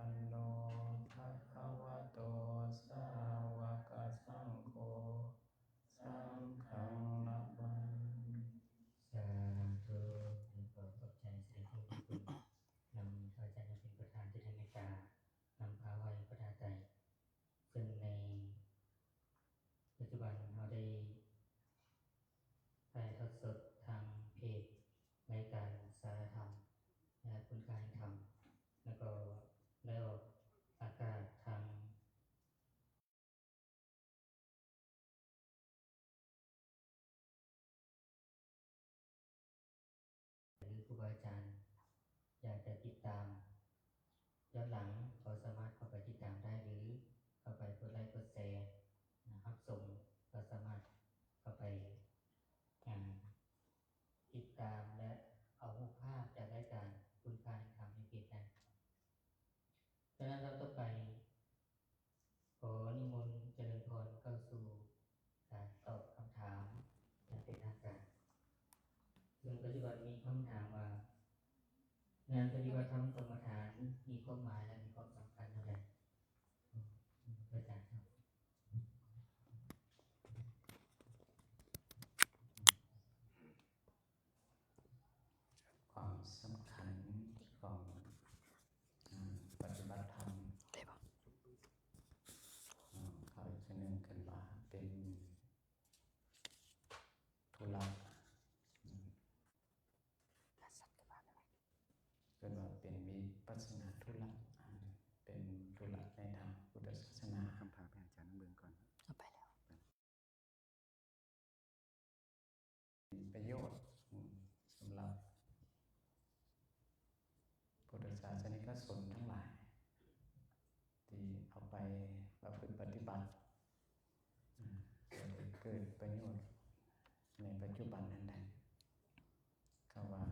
ນໂນ ພະຄະວະໂຕ ສາວະກະສັງໂຄ ສັງຄັງນະມາມິ. ສາທຸ. ຂໍຂອບໃຈ ສາທຸ ນຳພະອາຈານເປັນປະທານ ທີ່ໄດ້ເມດຕານຳພາໄຫວ້ພະທາດໃຕ້ ເຊິ່ງໃນປັດຈຸບັນເຮົາໄດ້ຖ່າຍທອດສົດທາງເພຈລາຍການສາລະທຳ ແລະ ຄຸນຄ່າແຫ່ງທຳ ແລ້ວກໍໄດ້ອອກອາກາດທາງ ຫຼື ຄູບາອາຈານຢາກຈະຕິດຕາມຍ້ອນຫຼັງ ກໍສາມາດເຂົ້າໄປຕິດຕາມໄດ້ ຫຼື ເຂົ້າໄປກົດໄລກົດແຊ ນະ ຮັບຊົມ ກໍສາມາດເຂົ້າໄປ ອ່າ ຕິດຕາມ ແລະ ເອົາຮູບພາບຈາກລາຍການຄຸນຄ່າແຫ່ງທຳໃນເພຈໄດ້. ສະນັ້ນ ລຳດັບຕໍ່ໄປ ຂໍນິມົນຈະເລີນພອນເຂົ້າສູ່ການຕອບຄຳຖາມຢ່າງເປັນທາງການ. ເຊິ່ງປັດຈຸບັນມີຄຳຖາມວ່າ ງານປະຕິບັດທຳກຳມະຖານມີຄວາມໝາຍ ແລະ ມີຄວາມສຳຄັນເທົ່າໃດ? ອາຈານ. ຄວາມສຳຄັນຂອງ ອາ ປະຕິບັດທຳ ໄດ້ບໍ່? ເຂົາອີກເທື່ອໜຶ່ງເອີ້ນວ່າເປັນທຸລະ ເອີ້ນວ່າເປັນວິປັດສະນາທຸລະ ເປັນທຸລະໃນທາງພຸດທະສາສະໜາ. ຄຳຖາມໃຫ້ອາຈານເບິ່ງກ່ອນ. ເອົາໄປແລ້ວ. ເປັນປະໂຫຍດ ອາ ສຳລັບພຸດທະສາສະນິກະຊົນທັງຫຼາຍ ທີ່ເອົາໄປປະພຶດປະຕິບັດ ອາ ກໍຈະເກີດປະໂຫຍດໃນປັດຈຸບັນນັ້ນໄດ້. ຄຳວ່າ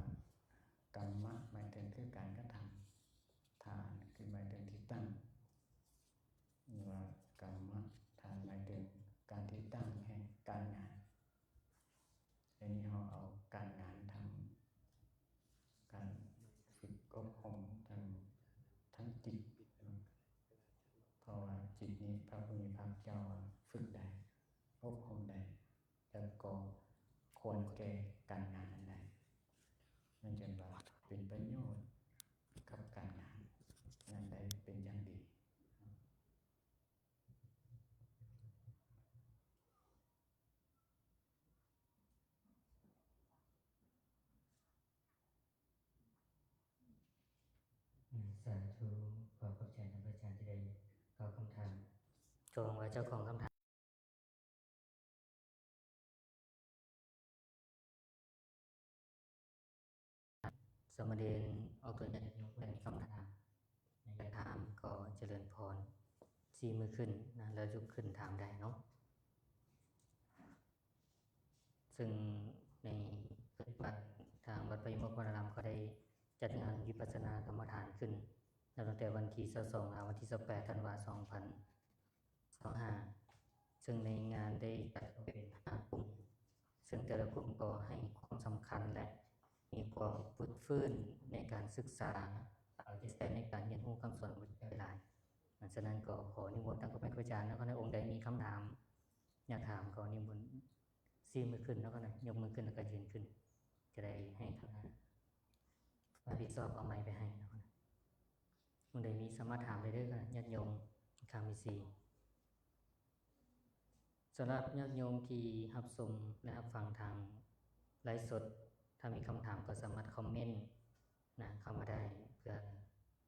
ກຳມະ ໝາຍເຖິງຄືການກະທຳ, ຖານ ຄືໝາຍເຖິງທີ່ຕັ້ງ ຫຼືວ່າກຳມະຖານ ໝາຍເຖິງການທີ່ຕັ້ງແຫ່ງການງານ. ໃນນີ້ເຮົາເອົາການງານທຳ ການຝຶກອົບຮົມທາງ ທາງຈິດ ເພາະວ່າຈິດນີ້ພະຜູ້ມີພະພາກເຈົ້າຝຶກໄດ້ ອົບຮົມໄດ້ ແລ້ວກໍຄວນແກ່ການງານນັ້ນໄດ້ ນັ້ນຈຶ່ງວ່າເປັນປະໂຫຍດກັບການງານນັ້ນໄດ້ເປັນຢ່າງດີ. ອາ ສາທຸ ຂໍຂອບໃຈນຳພະອາຈານທີ່ໄດ້ຕອບຄຳຖາມ. ກໍຫວັງວ່າເຈົ້າຂອງຄຳຖາມ ສາມະເນນອອກຕົນຍາດໂຍມແມ່ນຄຳຖາມ ໃນການຖາມກໍຈະເລີນພອນ ຊີ້ມືຂຶ້ນນະ ແລ້ວລຸກຂຶ້ນຖາມໄດ້ເນາະ. ເຊິ່ງໃນປັດຈຸບັນທາງວັດພະວິໂມກຄະວານາລາມກໍໄດ້ຈັດງານວິປັດສະນາກຳມະຖານຂຶ້ນ ນັບຕັ້ງແຕ່ວັນທີຊາວສອງ ຫາວັນທີຊາວແປດ ທັນວາ ສອງພັນຊາວຫ້າ ເຊິ່ງໃນງານໄດ້ຈັດອອກເປັນຫ້າກຸ່ມ ເຊິ່ງແຕ່ລະກຸ່ມກໍໃຫ້ຄວາມສຳຄັນ ແລະ ມີຄວາມຟຶດຟື້ນໃນການສຶກສາ ເອົາໃຈໃສ່ໃນການຮຽນຮູ້ຄຳສອນຂອງພະເຈົ້າຫຼາຍ. ສະນັ້ນກໍຂໍນິມົນທາງຄູບາອາຈານ ແລະ ຄະນະອົງໃດມີຄຳຖາມ ຢາກຖາມກໍນິມົນຊີ້ມືຂຶ້ນເນາະ ຍກມືຂຶ້ນແລ້ວກໍຢືນຂຶ້ນ ຈະໄດ້ໃຫ້ຄະນະຮັບຜິດຊອບເອົາໄມໄປໃຫ້ເນາະ. ຜູ້ໃດມີສາມາດຖາມໄດ້ເດີ ຍາດໂຍມຄາມິຊີ. ສຳລັບຍາດໂຍມທີ່ຮັບຊົມ ແລະ ຮັບຟັງທາງໄລຟ໌ສົດ ຖ້າມີຄຳຖາມກໍສາມາດຄອມເມັນນະ ເຂົ້າມາໄດ້ ເພື່ອ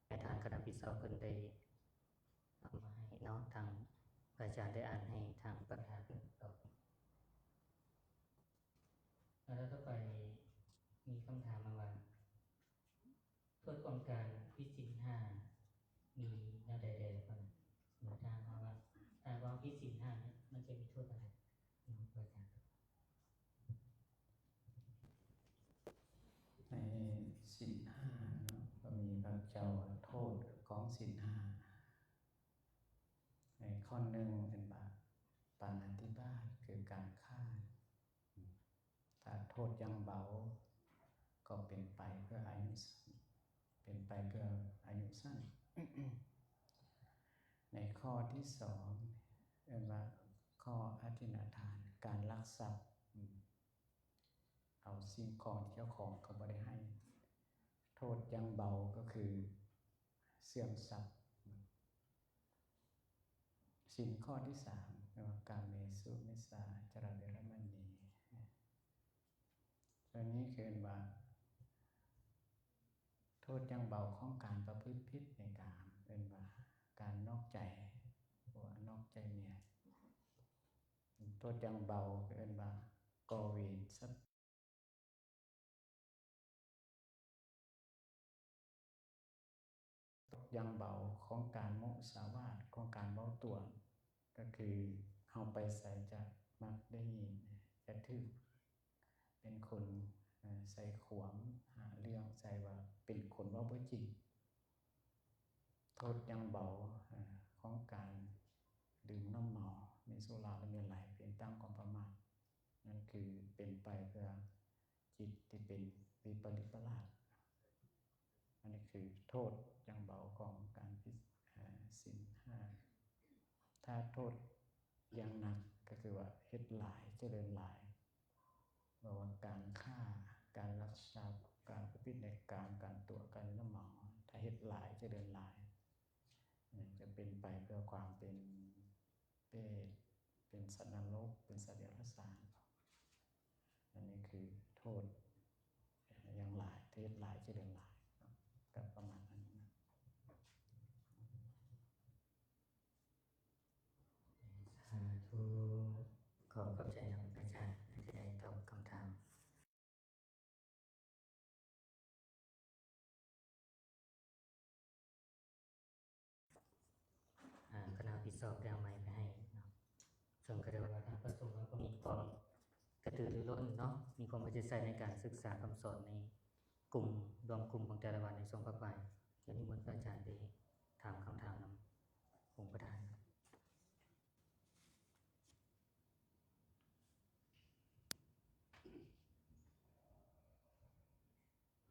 ໃຫ້ທາງຄະນະຮັບຜິດຊອບເພິ່ນໄດ້ເອົາມາໃຫ້ເນາະ ທາງພະອາຈານໄດ້ອ່ານໃຫ້ທາງປະທານເພິ່ນຕອບ. ແລ້ວຕໍ່ໄປມີຄຳຖາມມາວ່າ ໂທດຂອງການຜິດສິນຫ້າມີແນວໃດແດ່? ເພິ່ນຖາມມາວ່າ ຖ້າເວົ້າຜິດສິນຫ້ານີ້ ມັນຈະມີໂທດອັນໃດ? ໃນສິນຫ້າເນາະ ກໍມີພະເຈົ້າວ່າໂທດຂອງສິນຫ້າ ໃນຂໍ້ໜຶ່ງເປັນບາບ ປານາທິບາດ ຄືການຂ້າ. ຖ້າໂທດຢ່າງເບົາ ກໍເປັນໄປເພື່ອອາຍຸສັ້ນ ເປັນໄປເພື່ອອາຍຸສັ້ນ. ຂໍ້ທີສອງ ເອີ້ນວ່າຂໍ້ອະທິນນະທານ ການລັກຊັບ ເອົາສິ່ງຂອງທີ່ເຈົ້າຂອງເຂົາບໍ່ໄດ້ໃຫ້. ໂທດຢ່າງເບົາກໍຄືເສື່ອມຊັບ. ສິນຂໍ້ທີສາມ ເອີ້ນວ່າ ກາເມສຸມິດສາຈາລາເວລະມະນີ. ໂຕນີ້ຄືເອີ້ນວ່າ ໂທດຢ່າງເບົາຂອງການປະພຶດຜິດໃນກາມ ເອີ້ນວ່າການນອກໃຈຜົວ ນອກໃຈເມຍ. ໂທດຢ່າງເບົາເອີ້ນວ່າກໍ່ເວນສັດ ໂທດຢ່າງເບົາຂອງການມຸສາວາດ ຂອງການເວົ້າຕົວະ ກໍຄືເຮົາໄປໃສຈະມັກໄດ້ຍິນ ຈະຖືກເປັນຄົນ ເອີ ໃສ່ຄວາມ ຫາເລື່ອງໃສ່ວ່າເປັນຄົນເວົ້າບໍ່ຈິງ. ໂທດຢ່າງເບົາ ເອີ ຂອງການດື່ມນ້ຳເມົາ ມີສຸລາ ແລະ ເມໄລ ເປັນຕາມຄວາມປະໝາດ ນັ້ນຄືເປັນໄປເພື່ອຈິດທີ່ເປັນວິປະລິດປະຫຼາດ. ອັນນີ້ຄືໂທດຢ່າງເບົາຂອງການຜິດ ເອີ ສິນຫ້າ. ຖ້າໂທດຢ່າງໜັກກໍຄືວ່າເຮັດຫຼາຍ ຈະເລີນຫຼາຍ ເວົ້າວ່າການຂ້າ ການລັກຊັບ ການປະພຶດໃນກາມ ການຕົວະ ການດື່ມນ້ຳເມົາ ຖ້າເຮັດຫຼາຍ ຈະເລີນຫຼາຍ ຈະເປັນໄປເພື່ອຄວາມເປັນເປດ ເປັນສັດນະລົກ ເປັນສັດເດຍລະສານ. ອັນນີ້ຄືໂທດຢ່າງຫຼາຍ ເຮັດຫຼາຍຈະເລີນຫຼາຍເນາະ ກໍປະມານນັ້ນນະ. ສາທຸ ຂໍຂອບໃຈນຳອາຈານທີ່ໄດ້ຕອບຄຳຖາມ. ອາ ຄະນະຮັບຜິດຊອບໄດ້ເອົາໄມໄປໃຫ້ເນາະ ເຊິ່ງກໍໄດ້ວ່າທາງພະສົງເຮົາກໍມີຄວາມກະຕືລືລົ້ນເນາະ ມີຄວາມເອົາໃຈໃສ່ໃນການສຶກສາຄຳສອນໃນກຸ່ມ ລວມກຸ່ມຂອງແຕ່ລະວັນໃນຊ່ວງພັກບ່າຍ. ຈະນິມົນພະອາຈານໄດ້ຖາມຄຳຖາມນຳອົງປະທານ.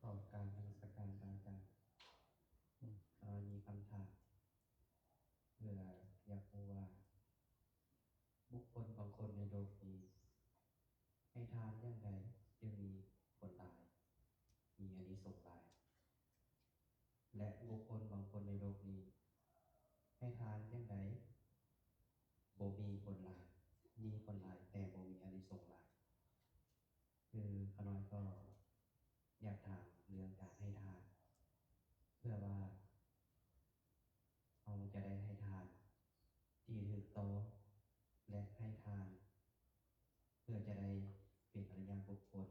ຂໍການນະມັດສະການພະອາຈານ. ເອີ ມີຄຳຖາມ ເພື່ອຢາກຮູ້ວ່າ ບຸກຄົນບາງຄົນໃນໂລກນີ້ ໃຫ້ທານຢ່າງໃດຈຶ່ງມີຜົນຫຼາຍ ມີອານິສົງຫຼາຍ? ແລະ ບຸກຄົນບາງຄົນໃນໂລກນີ້ ໃຫ້ທານຢ່າງໃດບໍ່ມີຜົນຫຼາຍ ມີຜົນຫຼາຍແຕ່ບໍ່ມີອານິສົງຫຼາຍ? ຄືຂ້ານ້ອຍກໍຢາກຖາມເລື່ອງການໃຫ້ທານ ເພື່ອວ່າເຮົາຈະໄດ້ໃຫ້ທານທີ່ຖືກຕ້ອງ ແລະ ໃຫ້ທານເພື່ອຈະໄດ້ເປັນອະລິຍະບຸກຄົນ.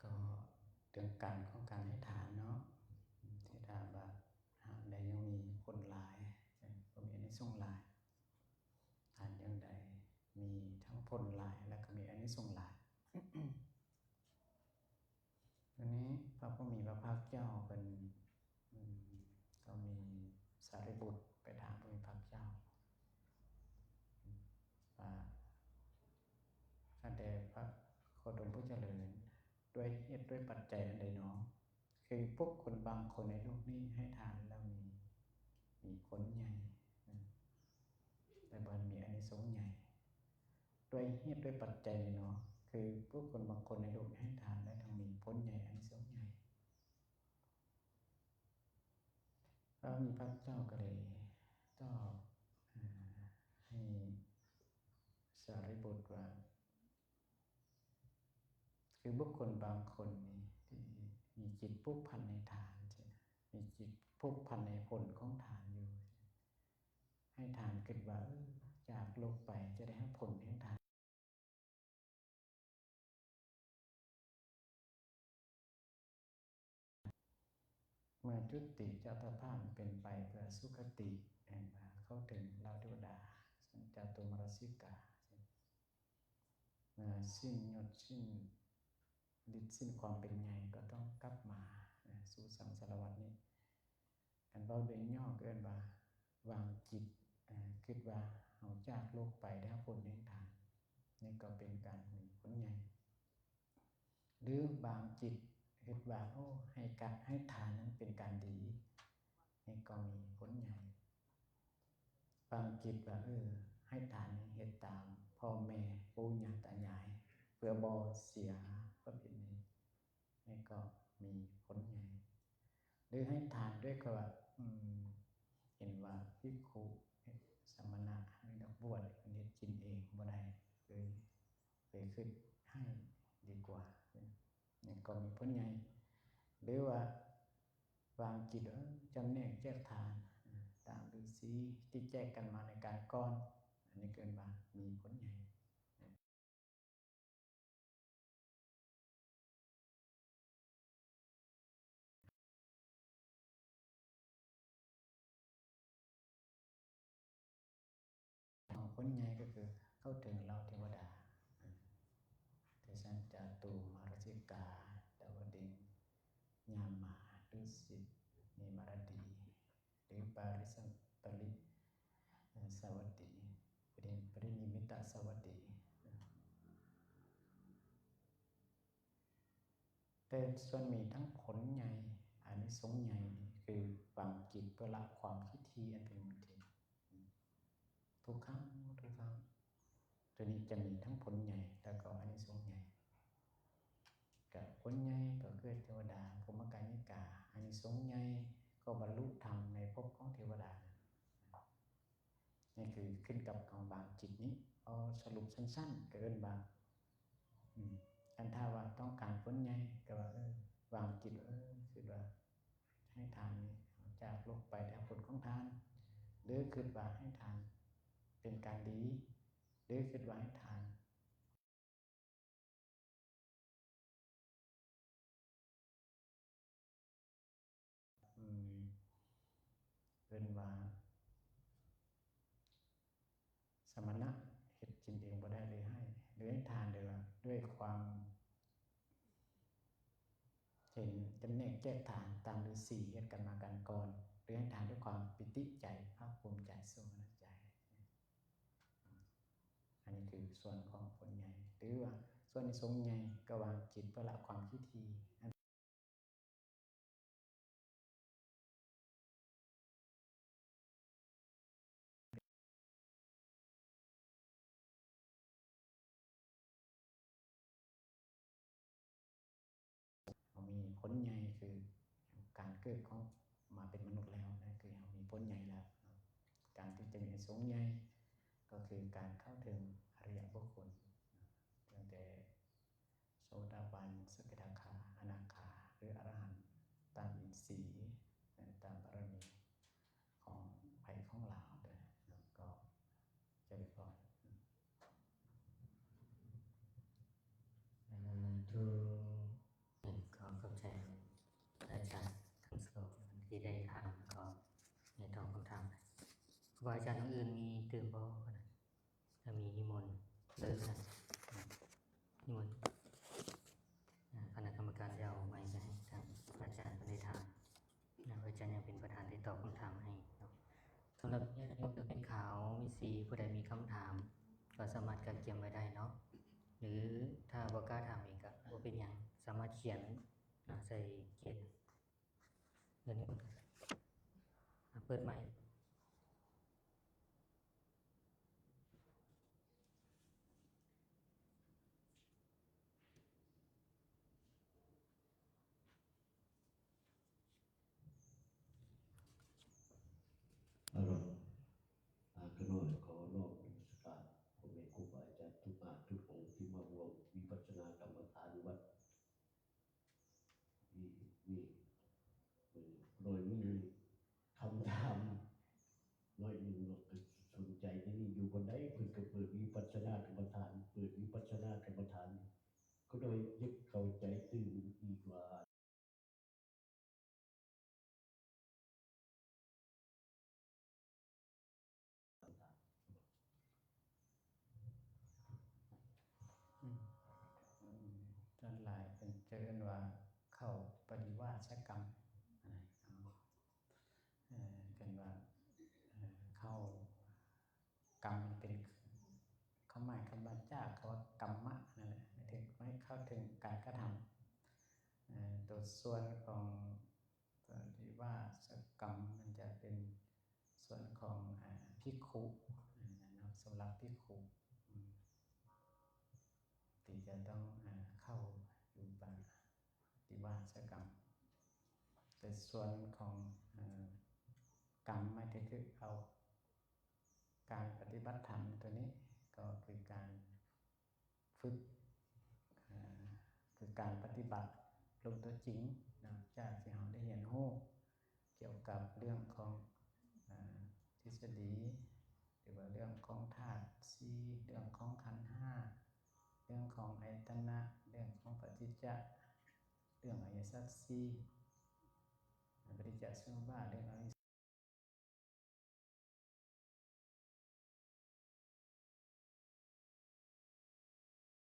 ກໍເລື່ອງການຂອງການໃຫ້ທານເນາະ ທີ່ຖາມວ່າຫາງໃດຍັງມີຜົນຫຼາຍ ເອີ ກໍມີອານິສົງຫຼາຍ ທານຢ່າງໃດມີທັງຜົນຫຼາຍ ແລະ ກໍມີອານິສົງຫຼາຍ. ອັນນີ້ພະຜູ້ມີພະພາກເຈົ້າເພິ່ນ ອືມ ກໍມີສາລີບຸດໄປຖາມພະຜູ້ມີພະພາກເຈົ້າວ່າ ຂ້າແດ່ພະໂຄດົມຜູ້ຈະເລີນ ດ້ວຍເຫດດ້ວຍປັດໄຈອັນໃດນໍ ຄືບຸກຄົນບາງຄົນໃນໂລກນີ້ໃຫ້ທານແລ້ວມີ ມີຜົນໃຫຍ່ ແຕ່ບໍ່ມີອານິສົງໃຫຍ່ ດ້ວຍເຫດດ້ວຍປັດໄຈນີ້ເນາະ ຄືບຸກຄົນບາງຄົນໃນໂລກໃຫ້ທານແລ້ວຕ້ອງມີຜົນໃຫຍ່ ອານິສົງໃຫຍ່. ພະມີພະເຈົ້າກໍໄດ້ຕອບ ເອີ ໃຫ້ສາລີບຸດວ່າ ຄືບຸກຄົນບາງຄົນນີ້ທີ່ມີຈິດຜູກພັນໃນທານຊີ້ນະ ມີຈິດຜູກພັນໃນຜົນຂອງທານຢູ່ ໃຫ້ທານຄິດວ່າ ເອີ ຈາກໂລກໄປຈະໄດ້ຮັບຜົນແຫ່ງທານ ເມື່ອຈຸຕິຈາຕະພາບເປັນໄປເພື່ອສຸຄະຕິ ແມ່ນວ່າເຂົ້າເຖິງລາວເທວະດາ ຊັ້ນຈາຕຸມະລະສິກາ ເມື່ອສິ້ນຍົດ ສິ້ນລິດ ສິ້ນຄວາມເປັນໃຫຍ່ ກໍຕ້ອງກັບມາສູ່ສັງສາລະວັດນີ້. ຄັນເວົ້າໂດຍຫຍໍ້ກໍເອີ້ນວ່າ ວາງຈິດ ເອີ ຄິດວ່າເຮົາຈາກໂລກໄປໄດ້ຮັບຜົນແຫ່ງທານ ນີ້ກໍເປັນການມີຜົນໃຫຍ່. ຫຼືບາງຈິດຄິດວ່າ ໂອ້ ໃຫ້ກະ ໃຫ້ທານນັ້ນເປັນການດີ ນີ້ກໍມີຜົນໃຫຍ່. ບາງຈິດວ່າ ເອີ ໃຫ້ທານນີ້ເຮັດຕາມພໍ່ແມ່ປູ່ຍ່າຕາຍາຍ ເພື່ອບໍ່ເສຍປະເພນີ ນີ້ກໍມີຜົນໃຫຍ່. ຫຼືໃຫ້ທານດ້ວຍຄຳວ່າ ອືມ ເຫັນວ່າພິກຂຸ ສະມະນະ ນັກບວດເພິ່ນເຮັດກິນເອງບໍ່ໄດ້ ເລີຍ ເລີຍຄິດໃຫ້ດີກວ່າ ນີ້ກໍມີຜົນໃຫຍ່. ຫຼືວ່າບາງຈິດ ເອີ ຈຳແນກແຈກທານ ເອີ ຕາມລືຊີທີ່ແຈກກັນມາໃນການກ່ອນ ອັນນີ້ເອີ້ນວ່າມີຜົນໃຫຍ່. ຜົນໃຫຍ່ກໍຄືເຂົ້າເຖິງເຫຼົ່າເທວະດາ ເທສັນຈາຕຸ ມະລາຊິກາ ດາວະດິງ ຍາມາ ດຸສິດ ນິມາລະດີ ຫຼືປະລິສະ ປະລິ ສະວັດດີ ປະລິ ປະລິນິມິດຕະສະວັດດີ. ແຕ່ສ່ວນມີທັງຜົນໃຫຍ່ ອານິສົງໃຫຍ່ນີ້ ຄືບາງຈິດເພື່ອລະຄວາມທິດຖີ່ອັນເປັນມຸທິນ ທຸກຄັ້ງ ທຸກຄັ້ງ ໂຕນີ້ຈະມີທັງຜົນໃຫຍ່ ແລ້ວກໍອານິສົງໃຫຍ່. ກະຜົນໃຫຍ່ກໍເກີດເທວະດາ ພົມມະກາຍິກາ ອານິສົງໃຫຍ່ກໍບັນລຸທຳໃນພົບຂອງເທວະດາ. ນີ້ຄືຂຶ້ນກັບເຮົາວາງຈິດນີ້. ເອົາສະຫຼຸບສັ້ນໆ ກໍເອີ້ນວ່າ ອືມ ຄັນຖ້າວ່າຕ້ອງການຜົນໃຫຍ່ ກໍວ່າ ເອີ ວາງຈິດ ເອີ ຄິດວ່າໃຫ້ທານນີ້ ຈາກໂລກໄປ ແຕ່ຜົນຂອງທານ ຫຼືຄິດວ່າໃຫ້ທານເປັນການດີ ຫຼືຄິດວ່າໃຫ້ທານ ອືມ ເອີ້ນວ່າສະມະນະເຮັດກິນເອງບໍ່ໄດ້ ເລີຍໃຫ້ ເລີຍໃຫ້ທານ ຫຼືວ່າດ້ວຍຄວາມເຫັນຈຳແນກແຈກທານຕາມລືສີເຮັດກັນມາກັນກ່ອນ ຫຼືໃຫ້ທານດ້ວຍຄວາມປີຕິໃຈ ພາກພູມໃຈ ສົມະນະໃຈ. ອັນນີ້ຄືສ່ວນຂອງຜົນໃຫຍ່ ຫຼືວ່າສ່ວນອານິສົງໃຫຍ່ ກໍວາງຈິດເພື່ອລະຄວາມຄິດທີ່ ເຮົາມີຜົນໃຫຍ່ຄືການເກີດຂອງ ມາເປັນມະນຸດແລ້ວນະ ຄືເຮົາມີຜົນໃຫຍ່ແລ້ວເນາະ. ການທີ່ຈະມີອານິສົງໃຫຍ່ກໍຄືການເຂົ້າເຖິງອະລິຍະບຸກຄົນ ຕັ້ງແຕ່ໂສດາບັນ ສະກິດາຄາ ອະນາຄາ ຫຼືອະລະຫັນ ຕາມອິນຊີ ຕາມບາລະມີ ຂອງໃຜຂອງລາວເດີ ແລ້ວກໍຈະໄດ້ພໍ. ເອີ ທຸກ ກໍຂອບໃຈອາຈານທັງສອງທີ່ໄດ້ຖາມ ແລ້ວກໍໄດ້ຕອບຄຳຖາມ. ຄູບາອາຈານອົງອື່ນມີຕື່ມບໍ່? ຖ້າມີນິມົນເລີຍນະ ນິມົນ ອາ ຄະນະກຳມະການຈະເອົາໄມໄປໃຫ້ທາງພະອາຈານເພິ່ນໄດ້ຖາມນະ. ພະອາຈານຍັງເປັນປະທານທີ່ຕອບຄຳຖາມໃຫ້ເນາະ. ສຳລັບຍາດໂຍມທີ່ເປັນຂາວມີສີ ຜູ້ໃດມີຄຳຖາມກໍສາມາດກະກຽມໄວ້ໄດ້ເນາະ ຫຼືຖ້າບໍ່ກ້າຖາມເອງກໍບໍ່ເປັນຫຍັງ ສາມາດຂຽນ ອາ ໃສ່ເຂດ ດຽວນີ້ ອາ ເປີດໄມ. ອາ ຂ້ານ້ອຍຂໍນ້ອມນະມັສການພໍ່ແມ່ຄູບາອາຈານທຸກທ່ານທຸກອົງທີ່ມາຮ່ວມວິປັດສະນາກຳມະຖານວັດ ນີ້ ນີ້ ໂດຍມີຄຳຖາມໜ້ອຍໜຶ່ງເນາະ ກໍສົນໃຈໃນນີ້ ຢູ່ບ່ອນໃດເພິ່ນກໍເປີດວິປັດສະນາກຳມະຖານ ເປີດວິປັດສະນາກຳມະຖານ ກໍໂດຍຢາກເຂົ້າໃຈຕື່ມອີກວ່າ ອືມ ສ່ວນຫຼາຍເພິ່ນຈະເອີ້ນວ່າເຂົ້າປະລິວາສະກຳ ເອີ້ນວ່າ ເອີ ເຂົ້າ ກຳ ມັນເປັນຄວາມໝາຍຄຳວ່າຈາກ ຄຳວ່າກຳມະ ນັ້ນແຫຼະ ໝາຍເຖິງ ໝາຍເຂົ້າເຖິງການກະທຳ ສ່ວນຂອງປະຕິວາສະກຳ ມັນຈະເປັນສ່ວນຂອງ ອາ ພິກຂຸເນາະ, ສຳລັບພິກຂຸ ອາ ທີ່ຈະຕ້ອງ ອາ ເຂົ້າຢູ່ປະຕິວາສະກຳ. ແຕ່ສ່ວນຂອງ ອາ ກຳ ໝາຍເຖິງເອົາການປະຕິບັດທຳຕົວນີ້ ກໍຄືການ ຝຶກ ເອີ ຄືການປະຕິບັດລົງຕົວຈິງເນາະ, ຈາກທີ່ເຮົາໄດ້ຮຽນຮູ້ກ່ຽວກັບເລື່ອງຂອງ ເອີ ທິດສະດີ ຫຼືວ່າເລື່ອງຂອງທາດສີ່, ເລື່ອງຂອງຂັນຫ້າ, ເລື່ອງຂອງອາຍະຕະນະ, ເລື່ອງຂອງປະຕິດຈະ, ເລື່ອງອະລິຍະສັດສີ່, ປະຕິດຈະສະມຸບາດ, ເລື່ອງອະລິ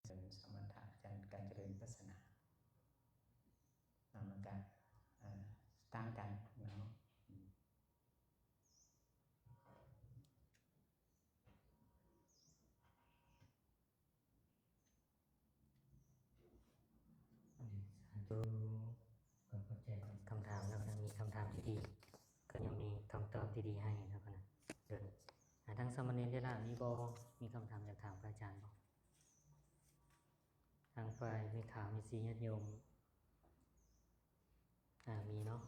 ເປັນສະມະຖະ ການ ການຈະເລີນວິປັດສະນາ ນຳມາການ ເອີ ຕ່າງກັນເນາະ. ສາທຸ ຂໍຂອບໃຈ. ຄຳຖາມແລ້ວ ມີຄຳຖາມທີ່ດີ ກໍຍັງມີຄຳຕອບທີ່ດີໃຫ້ນຳນະ. ເດີ ອາ ທາງສາມະເນນເດລາ ມີບໍ່ ມີຄຳຖາມຢາກຖາມພະອາຈານບໍ່? ທາງຝ່າຍແມ່ຂາວແມ່ຊີ ຍາດໂຍມ ອາ ມີເນາະ.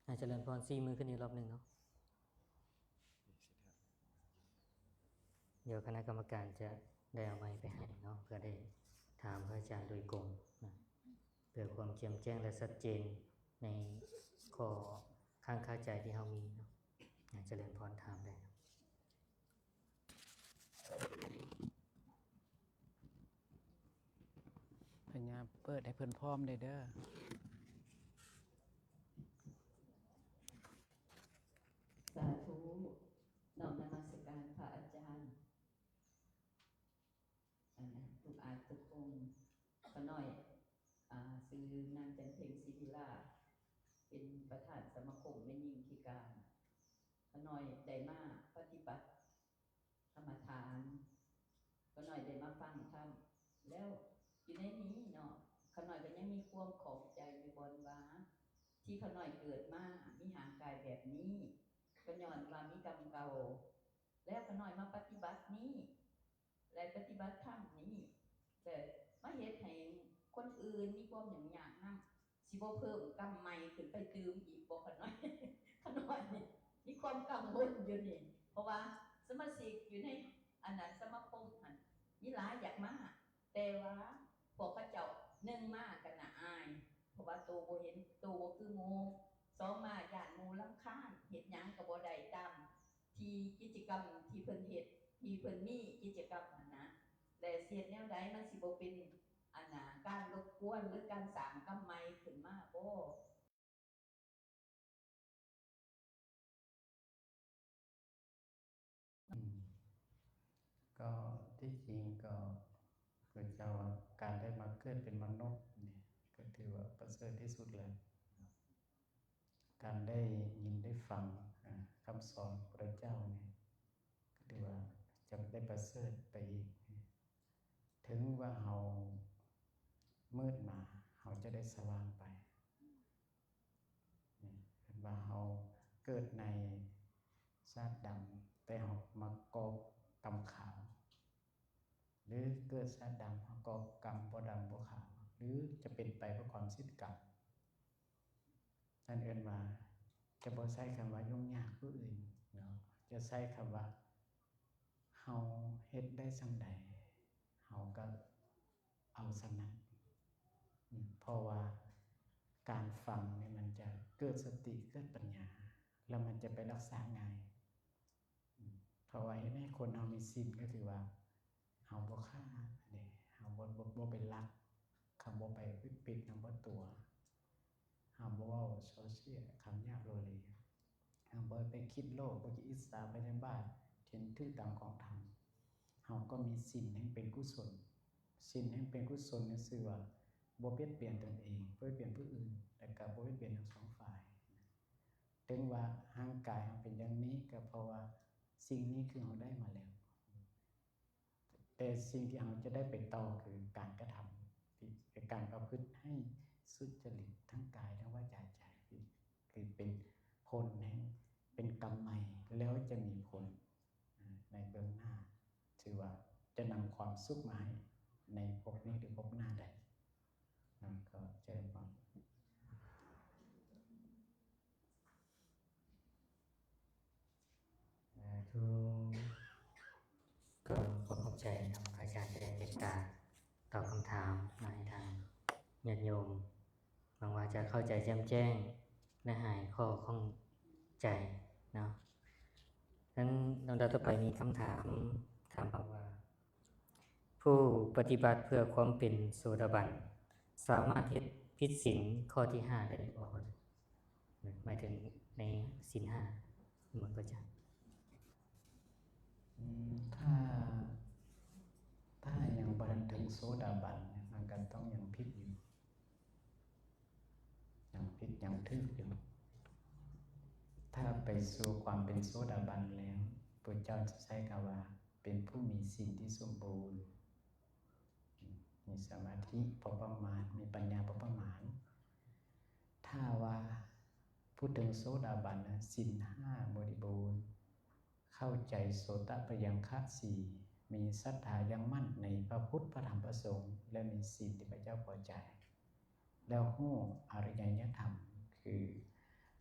ອາ ຈະເລີນພອນ ຊີ້ມືຂຶ້ນອີກລອບໜຶ່ງເນາະ. ດຽວຄະນະກຳມະການຈະໄດ້ເອົາໄມໄປໃຫ້ເນາະ ເພື່ອໄດ້ຖາມພະອາຈານໂດຍກົງນະ ເພື່ອຄວາມແຈ່ມແຈ້ງ ແລະ ຊັດເຈນໃນຂໍ້ຄ້າງຄາໃຈທີ່ເຮົາມີເນາະ. ອາ ຈະເລີນພອນ ຖາມໄດ້ເນາະ. ພະຍາຍາມເປີດໃຫ້ເພິ່ນພ້ອມແດ່ເດີ. ສາທຸ ນ້ອມນະມັດສະການພະອາຈານ ອັນ ທຸກອາດທຸກອົງ. ຂ້ານ້ອຍ ອາ ຊື່ນາງຈັນເພັງ ສີວິລາດ ເປັນປະທານສະມາຄົມແມ່ຍິງພິການ. ຂ້ານ້ອຍໄດ້ມາປະຕິບັດ ກຳມະຖານ, ຂ້ານ້ອຍໄດ້ມາຟັງທຳ ແລ້ວຢູ່ໃນນີ້ເນາະ ຂ້ານ້ອຍກໍຍັງມີຄວາມຂ້ອງໃຈຢູ່ບ່ອນວ່າ ທີ່ຂ້ານ້ອຍເກີດມາມີຮ່າງກາຍແບບນີ້ ກໍຍ້ອນວ່າມີກຳເກົ່າ ແລ້ວຂ້ານ້ອຍມາປະຕິບັດນີ້ ແລະ ປະຕິບັດທຳນີ້ ແລະ ມາເຮັດໃຫ້ຄົນອື່ນມີຄວາມຫຍຸ້ງຍາກນຳ. ຊິບໍ່ເພີ່ມກຳໃໝ່ຂຶ້ນໄປຕື່ມອີກບໍ່? ຂ້ານ້ອຍ ຂ້ານ້ອຍນີ້ມີຄວາມກັງວົນຢູ່ນີ້ ເພາະວ່າສະມາຊິກຢູ່ໃນ ອັນນັ້ນ ສະມາຄົມຫັ້ນມີຫຼາຍຢາກມາ ແຕ່ວ່າພວກເຂົາເຈົ້າ ໜຶ່ງມາກໍໜ້າອາຍ ເພາະວ່າໂຕບໍ່ເຫັນ ໂຕບໍ່ຄືໝູ່, ສອງມາຢ້ານໝູ່ລຳຄານ ເຮັດຫຍັງກໍບໍ່ໄດ້ຕາມ ທີ່ກິດຈະກຳທີ່ເພິ່ນເຮັດ ທີ່ເພິ່ນມີກິດຈະກຳຫັ້ນນະ ແລະ ຊິເຮັດແນວໃດມັນຊິບໍ່ເປັນ ອັນນາ ການລົບກວນ ຫຼື ການສ້າງກຳໃໝ່ຂຶ້ນມາບໍ່? ອືມ ກໍທີ່ຈິງກໍ ພະເຈົ້າວ່າການໄດ້ມາເກີດເປັນມະນຸດນີ້ ກໍຖືວ່າປະເສີດທີ່ສຸດແລ້ວ. ການໄດ້ຍິນໄດ້ຟັງ ອາ ຄຳສອນພະເຈົ້ານີ້ ກໍຖືວ່າຈະໄດ້ປະເສີດໄປອີກ. ເຖິງວ່າເຮົາມືດມາ ເຮົາຈະໄດ້ສະຫວ່າງໄປ. ຄັນວ່າເຮົາເກີດໃນຊາດດຳ ແຕ່ເຮົາມາກໍ່ກຳຂາວ ຫຼື ເກີດຊາດດຳ ເຮົາກໍ່ກຳບໍ່ດຳບໍ່ຂາວ ຫຼື ຈະເປັນໄປເພື່ອຄວາມເຊັ່ນກັນ. ນັ້ນເອີ້ນວ່າ ຈະບໍ່ໃຊ້ຄຳວ່າຫຍຸ້ງຍາກຜູ້ອື່ນເນາະ, ຈະໃຊ້ຄຳວ່າ ເຮົາເຮັດໄດ້ສ່ຳໃດ ເຮົາກໍເອົາສ່ຳນັ້ນ. ເພາະວ່າການຟັງນີ້ມັນຈະເກີດສະຕິ ເກີດປັນຍາ ແລ້ວມັນຈະໄປຮັກສາງ່າຍ. ເພາະວ່າເຮັດໃຫ້ຄົນເຮົາມີສິນ ກໍຄືວ່າ ເຮົາບໍ່ຂ້າເດ້ ເຮົາບໍ່ ບໍ່ ບໍ່ໄປລັກ ເຮົາບໍ່ໄປປິດ ເຮົາບໍ່ຕົວະ ເຮົາບໍ່ເວົ້າສໍ້ເຊຍ ຄຳຫຍາບໂລເລ ເຮົາບໍ່ໄປຄິດໂລບ ບໍ່ຄິດອິດສາພະຍາບາດ ເຫັນຖືກຕາມຂອງທຳ ເຮົາກໍມີສິນແຫ່ງເປັນກຸສົນ. ສິນແຫ່ງເປັນກຸສົນນີ້ຊື່ວ່າ ບໍ່ບຽດບຽນຕົນເອງ ບໍ່ບຽດບຽນຜູ້ອື່ນ ແລະ ກໍບໍ່ບຽດບຽນທັງສອງຝ່າຍ. ເຖິງວ່າຮ່າງກາຍເຮົາເປັນຢ່າງນີ້ ກໍເພາະວ່າສິ່ງນີ້ຄືເຮົາໄດ້ມາແລ້ວ. ແຕ່ ແຕ່ສິ່ງທີ່ເຮົາຈະໄດ້ໄປຕໍ່ຄືການກະທຳ ທີ່ ການປະພຶດໃຫ້ສຸດຈະລິດທັງກາຍ ທັງວາຈາ ໃຈ ຄືເປັນຜົນແຫ່ງ ເປັນກຳໃໝ ແລ້ວຈະມີຜົນ ໃນເບື້ອງໜ້າ ຖືວ່າຈະນຳຄວາມສຸກມາໃຫ້ໃນພົບນີ້ ຫຼື ພົບໜ້າໃດ. ນະ ກໍຈະໄດ້ຟັງ. ສາທຸ. ກໍຂໍຂອບໃຈນຳພະອາຈານທີ່ໄດ້ເມດຕາຕອບຄຳຖາມໃຫ້ທາງຍາດໂຍມ. ຫວັງວ່າຈະເຂົ້າໃຈແຈ່ມແຈ້ງ ແລະ ຫາຍຂໍ້ຂ້ອງໃຈເນາະ. ນັ້ນ ລຳດັບຕໍ່ໄປມີຄຳຖາມ ຖາມມາວ່າ ຜູ້ປະຕິບັດເພື່ອຄວາມເປັນໂສດາບັນ ສາມາດເຮັດຜິດສິນຂໍ້ທີຫ້າໄດ້ຫຼືບໍ່? ໝາຍເຖິງໃນສິນຫ້າ ໝົດບໍ່ຈະ? ອືມ ຖ້າ ຖ້າຍັງບໍ່ທັນເຖິງໂສດາບັນ ມັນກໍຕ້ອງຍັງຜິດຢູ່ ຍັງຜິດຍັງຖືກຢູ່. ຖ້າໄປສູ່ຄວາມເປັນໂສດາບັນແລ້ວ ພະເຈົ້າຈະໃຊ້ຄຳວ່າເປັນຜູ້ມີສິນທີ່ສົມບູນ, ມີສະມາທິພໍປະມານ, ມີປັນຍາພໍປະມານ. ຖ້າວ່າຜູ້ເຖິງໂສດາບັນນະ ສິນຫ້າບໍລິບູນ, ເຂົ້າໃຈໂສຕະປະຍັງຄະສີ່, ມີສັດທາຢ່າງໝັ້ນໃນພະພຸດ ພະທຳ ພະສົງ ແລະ ມີສິນທີ່ພະເຈົ້າພໍໃຈ, ແລ້ວຮູ້ອະລິຍະຍະທຳ ຄື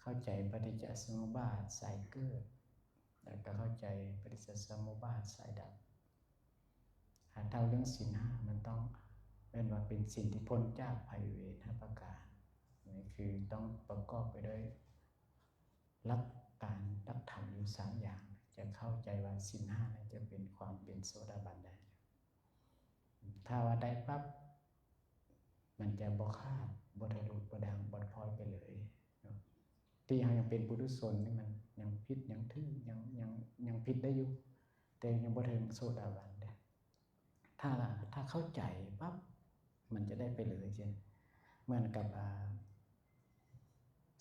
ເຂົ້າໃຈປະຕິດຈະສະມຸບາດ ສາຍເກີດ ແລ້ວກໍເຂົ້າໃຈປະຕິດຈະສະມຸບາດ ສາຍດັບ. ຖ້າເວົ້າເລື່ອງສິນຫ້າ ມັນຕ້ອງແມ່ນວ່າເປັນສິນທີ່ພົ້ນຈາກໄພເວນຫ້າປະການ. ນີ້ຄືຕ້ອງປະກອບໄປດ້ວຍ ຫຼັກການຫຼັກທຳຢູ່ສາມຢ່າງ ຈະເຂົ້າໃຈວ່າສິນຫ້ານັ້ນຈະເປັນຄວາມເປັນໂສດາບັນໄດ້. ຖ້າວ່າໄດ້ປັບ ມັນຈະບໍ່ຂາດ, ບໍ່ທະລຸ, ບໍ່ດ່າງ, ບໍ່ພອຍໄປເລີຍເນາະ. ທີ່ເຮົາຍັງເປັນປຸຖຸຊົນນີ້ ມັນຍັງຜິດ, ຍັງຖືກ, ຍັງ, ຍັງ, ຍັງຜິດໄດ້ຢູ່, ແຕ່ຍັງບໍ່ເຖິງໂສດາບັນເດ້. ຖ້າ, ຖ້າເຂົ້າໃຈປັບ ມັນຈະໄດ້ໄປເລີຍ. ເຊັ່ນ ເໝືອນກັບ ອ່າ